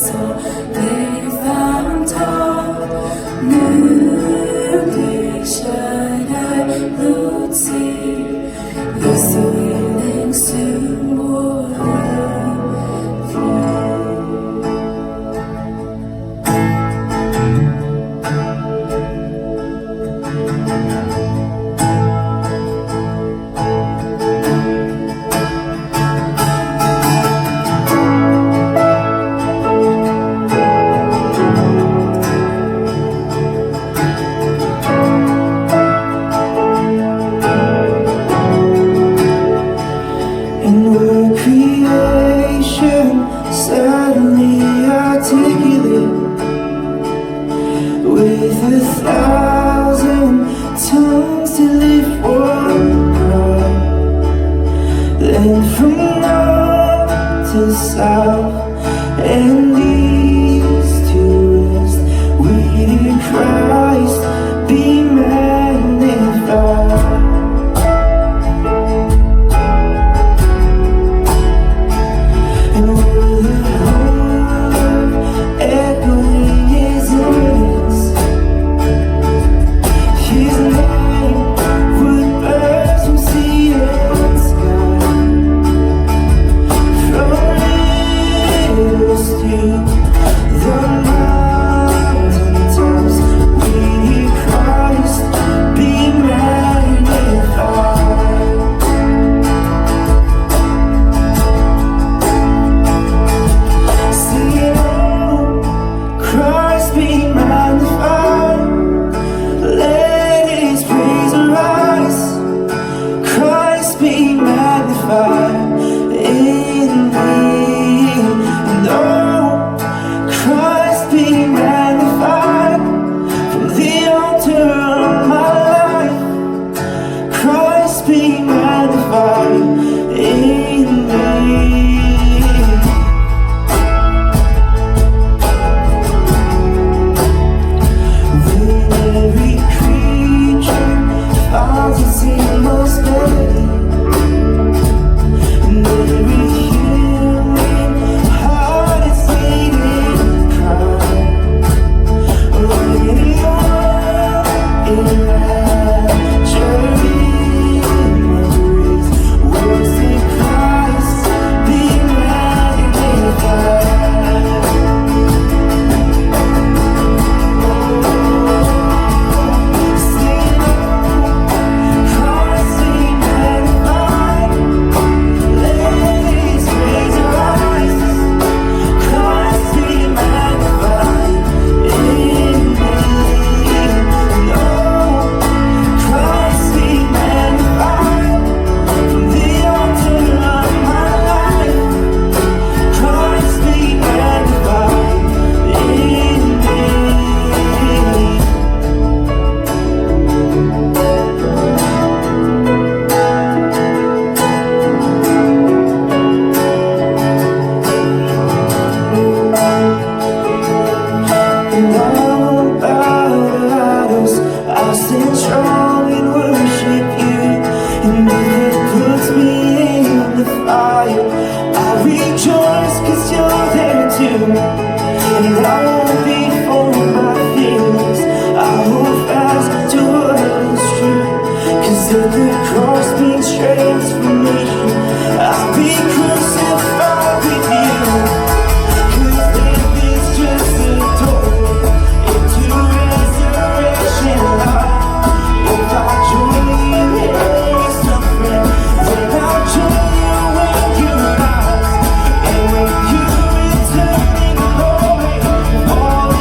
Txog peb faam thov, nws nqis sawv daws lub txim, Yexus leej xwb muaj lub hwj. And we're creation, suddenly articulate, with a thousand tongues to lift one cry. Then from north to south and east to west, we hear Christ be magnified. And with the whole earth echoing his words, his name would burst from sea and sky, from rivers to the mountain tops, we hear Christ be magnified. Sing it out, Christ be magnified. Let his praise arise. Christ be magnified in me. And oh, Christ be magnified from the altar of my life. Christ be magnified in me. Then every creature falls and sing most day. And every human heart is beating cry. Let it all in rapture in my praise. Worship Christ be magnified. Sing, Christ be magnified. Let his praise arise. Christ be magnified in me. And oh, Christ be magnified from the altar of my life. Christ be magnified in me. And I won't bow to idols, I'll stand strong and worship you. And if it puts me in the fire, I'll rejoice 'cause you're there too. And I won't be fooled by feelings, I'll hold fast to what is true. 'Cause at the cross means transformation, I'll be crucified with you. 'Cause death is just a doorway into resurrection life. If I join you in your suffering, then I'll join you when you rise. And when you return in glory, all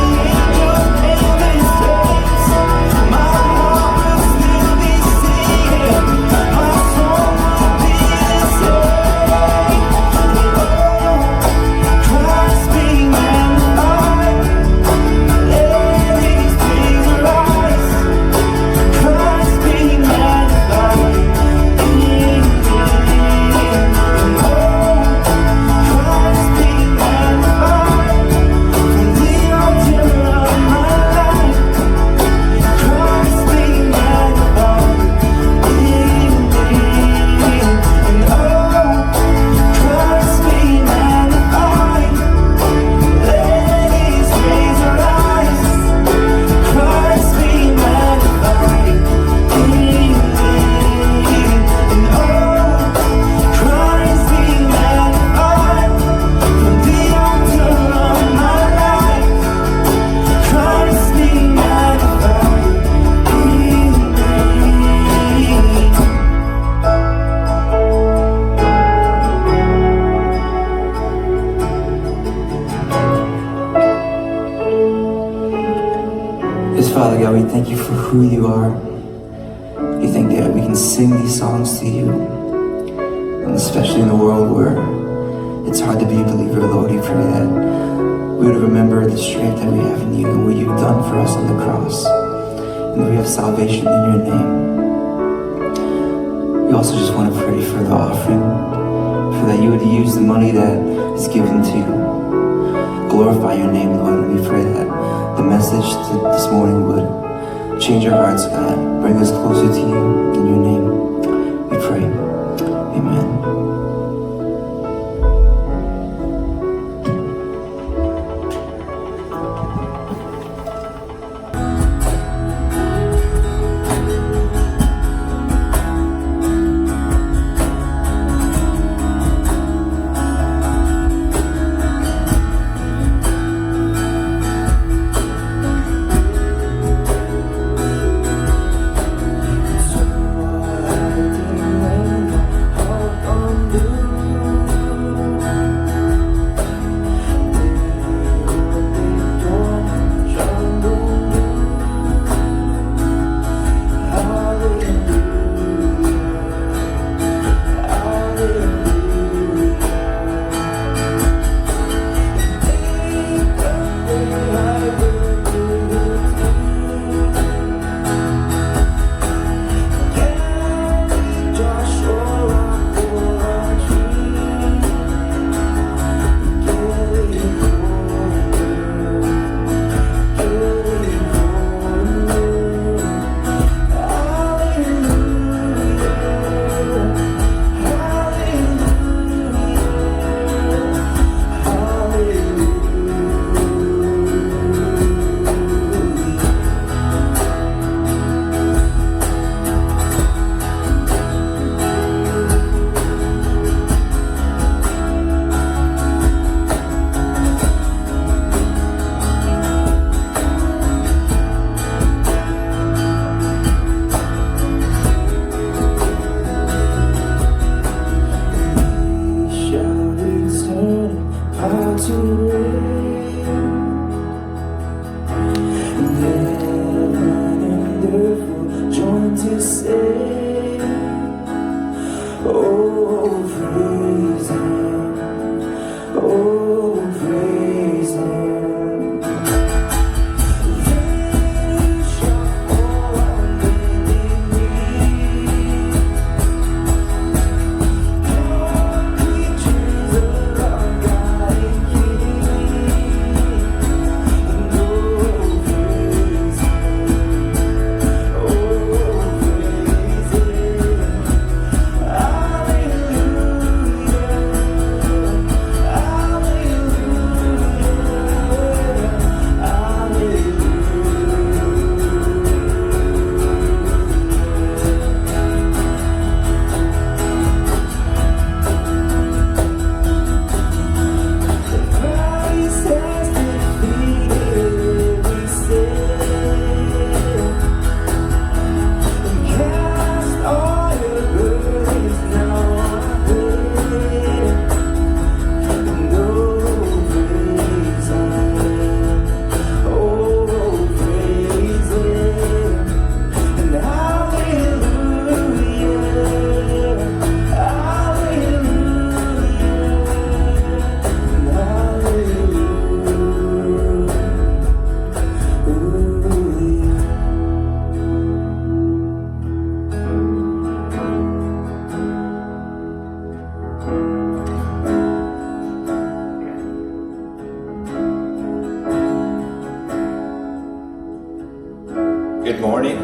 Father God, we thank you for who you are. We thank that we can sing these songs to you, and especially in a world where it's hard to be a believer, Lord. We pray that we would remember the strength that we have in you and what you've done for us on the cross, and that we have salvation in your name. We also just want to pray for the offering, for that you would use the money that is given to glorify your name, Lord. And we pray that the message th- this morning would change our hearts, God. Bring us closer to you. In your name we pray. Amen. Good morning.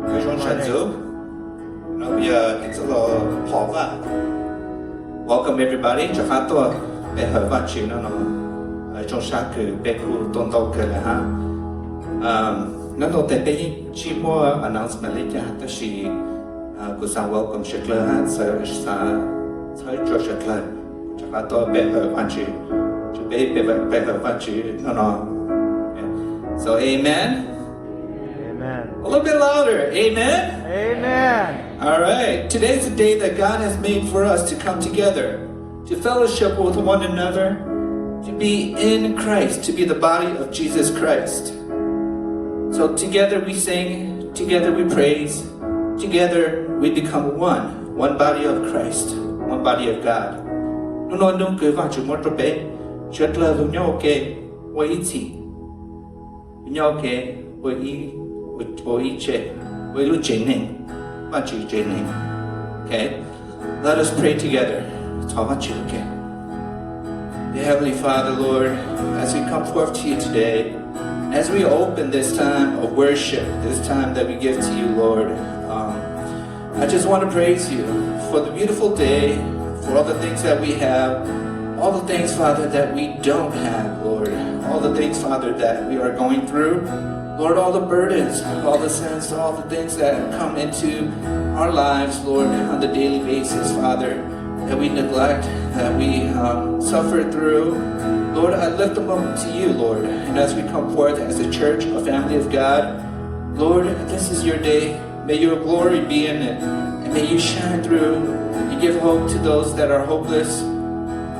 Nyob zoo sawv daws. No, kuv yog ib txwj laug Hom Vaj. Welcome everybody, rov qab tuaj pe hawm Vajtswv no no. Zoo sab kws peb kuj tuaj ntau kawg lawm hab. Nyob ntau tes peb yeej tsis muaj announcement li cas tab sis kuv xaav welcome sawv dlawg hab xaav txhawb txhawb tso sawv dlawg rov qab tuaj pe hawm Vajtswv, peb pe hawm Vajtswv no no. So, amen. Amen. A little bit louder. Amen. Amen. All right. Today is the day that God has made for us to come together, to fellowship with one another, to be in Christ, to be the body of Jesus Christ. So together we sing, together we praise, together we become one, one body of Christ, one body of God. Hnub no hnub kws Vaajtswv muab rua peb, sawv dlawg lug nyob ua ke, ua ib txhis, nyob ua ke, ua ib, ua ib tse, ua ib lub tsev neeg, Vaajtswv tsev neeg. Okay? Let us pray together. Thov Vaajtswv ua ke. Dear Heavenly Father, Lord, as we come forth to you today, as we open this time of worship, this time that we give to you, Lord, um, I just want to praise you for the beautiful day, for all the things that we have, all the things, Father, that we don't have, Lord, all the things, Father, that we are going through, Lord, all the burdens, all the sins, all the things that come into our lives, Lord, on the daily basis, Father, that we neglect, that we, um, suffer through. Lord, I lift them up to you, Lord. And as we come forth as a church, a family of God, Lord, this is your day. May your glory be in it. And may you shine through and give hope to those that are hopeless.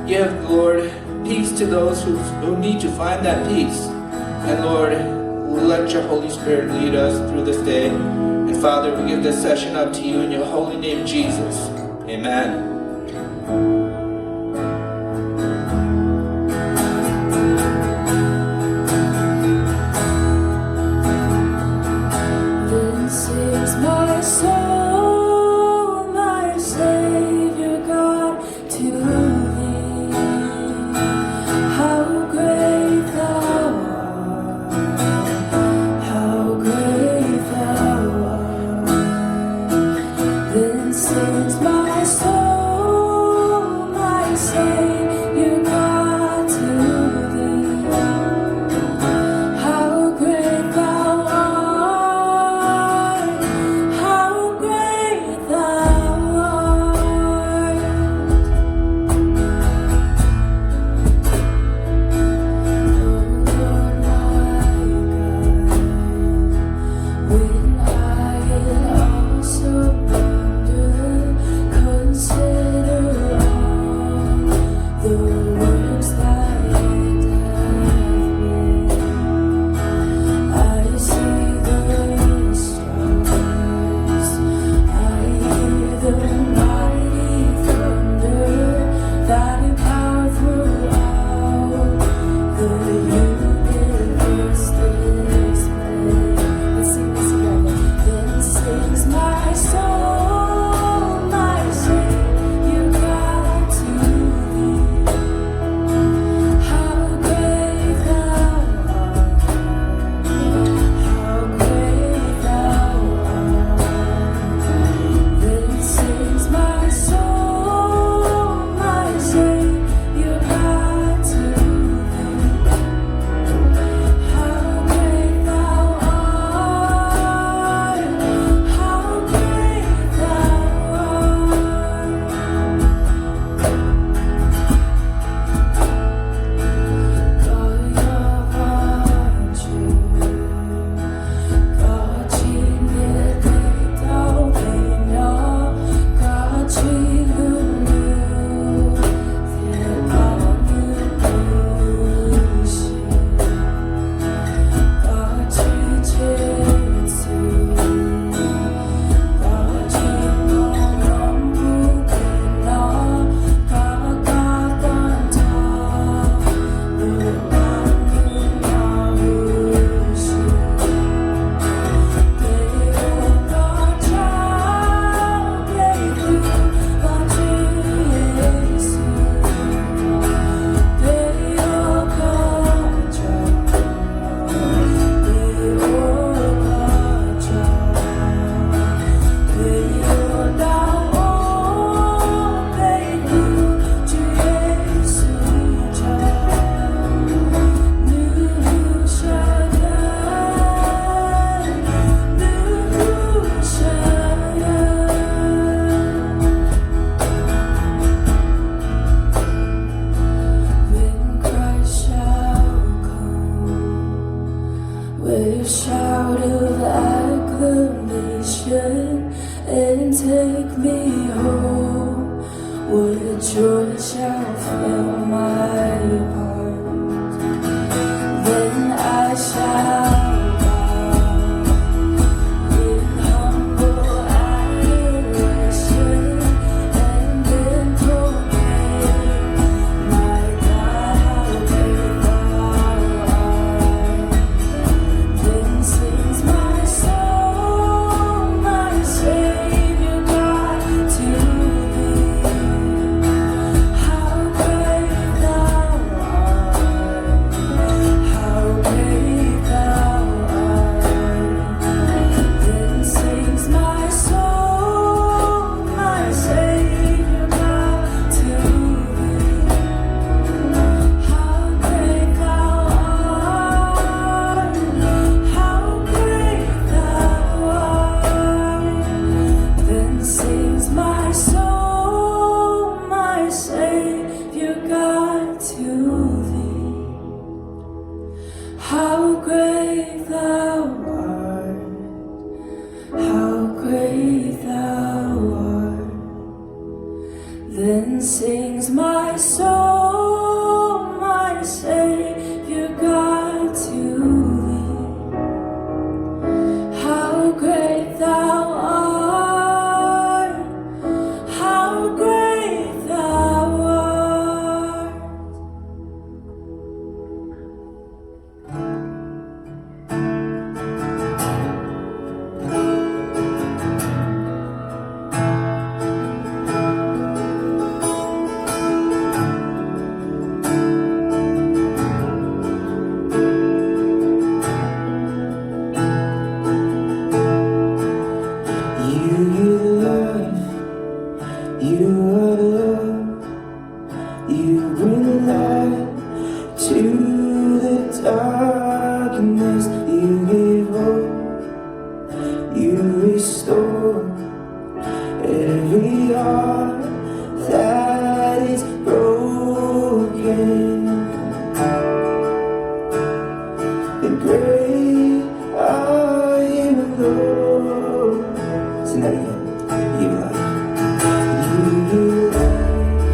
Give, Lord, peace to those who, who need to find that peace. And Lord, let your Holy Spirit lead us through this day. And Father, we give this session up to you in your holy name, Jesus. Amen. Then sings my soul, my Savior God, to thee. How great thou art, how great thou art. Then sings my soul, my Savior God, to thee. How great thou art, how great thou art. O Lord my God, when I in awesome wonder consider all the works thy hand hath made, I see the stars. I hear the mighty thunder that power throughout the universe display. Let's sing this together. Then sings my soul, my Savior God, to thee. How great thou art. How great thou art. Then sings my soul, my Savior God, to thee. How great thou art, how great thou art. God of our Koj tsis niaj tej tau pem nyob, koj tsis hlub nws thiab koj hlub nws siab. Koj tsis tseg txim, koj tsis mloog lub ntuj pem no, koj kab tag nrho lub ntuj no huv si. When Christ shall come with shout of acclamation and take me home, with joy shall fill my heart. Then I shall bow How great thou art, how great thou art. Then sings my soul, my Savior God, to thee. How great thou art, how great thou art. You give life, you are love. You bring light to the darkness. You give hope. You restore every heart that is broken. And great are you, Lord. Sing that again. You are life. You give life.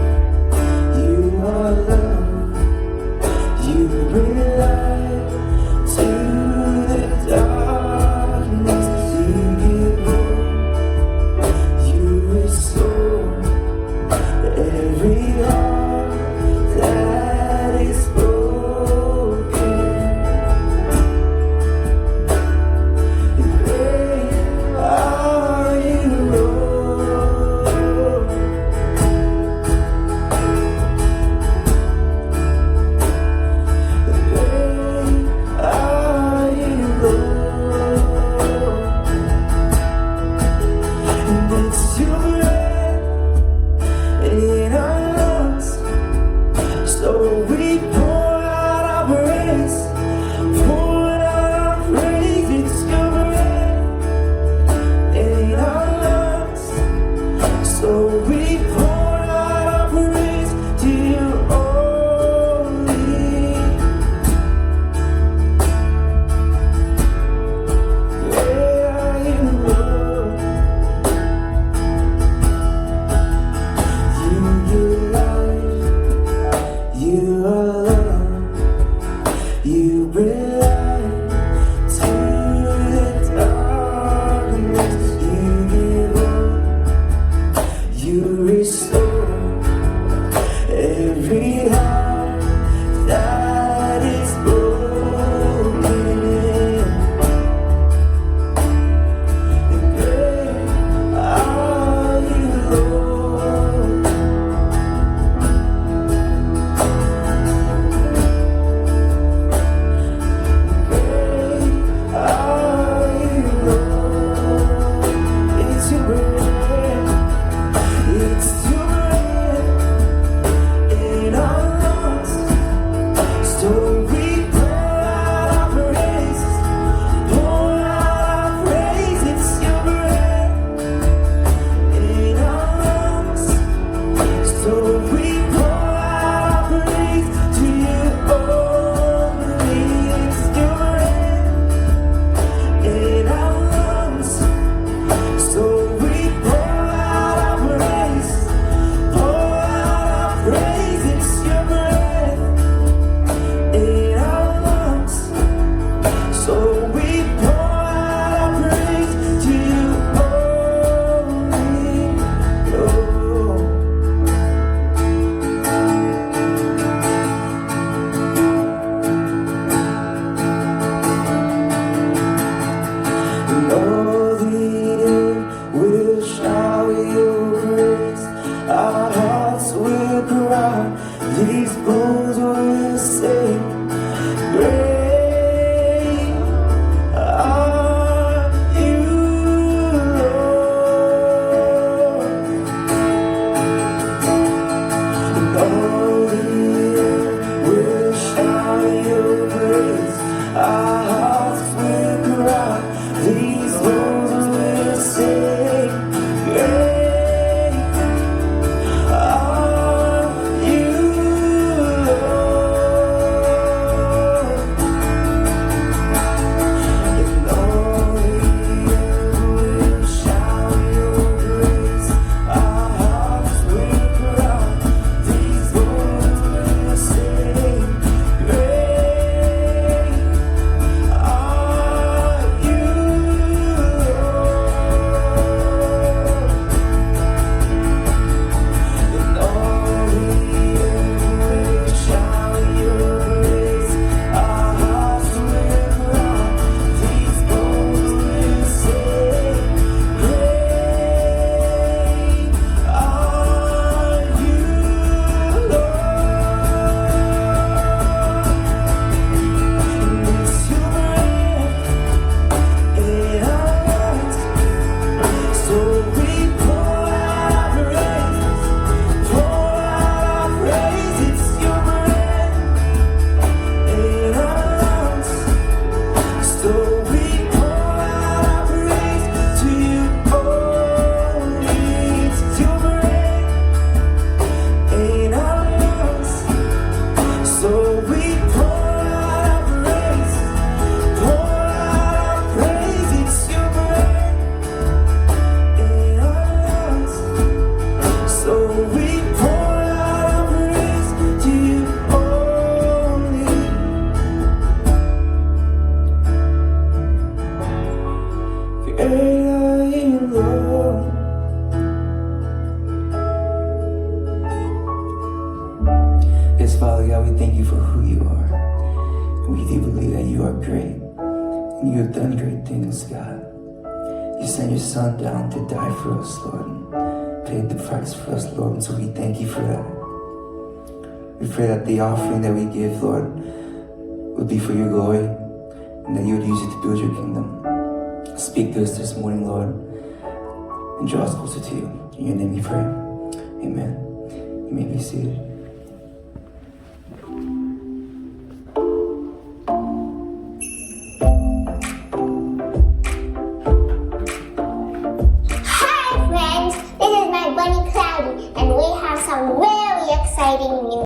You are love. You bring light to the darkness. You give hope. You restore every heart that is broken. Great are you, Lord. Great are you, Lord. And it's your breath in our lungs. So we pour out our praise, pour out our praise. It's your breath in our lungs. So we pour out our praise to you only. Great are you, Lord. You give life. You are love. You bring light to the darkness. You give hope. You restore every heart that is broken. Great are you, Lord. Great are you, Lord. It's your breath. It's your breath in our lungs. So we pour out our praise, pour out our praise. It's your breath in our lungs. So we pour out our praise to you only. It's your breath in our lungs. So we pour out our praise, pour out our praise. It's your breath in our lungs. So we pour out our praise to you only. Oh. And all the earth will shout your praise. Our hearts will cry. These bones will sing. Great are you, Lord. And all the earth will shout your praise. Our hearts will cry. These bones will sing, great are you, Lord. We do believe that you are great and you have done great things, God. You sent your Son down to die for us, Lord, and paid the price for us, Lord, and so we thank you for that. We pray that the offering that we give, Lord, would be for your glory and that you would use it to build your kingdom. Speak to us this morning, Lord, and draw us closer to you. In your name we pray. Amen. You may be seated. Hi friends, this is my bunny Cloudy, and we have some really exciting news.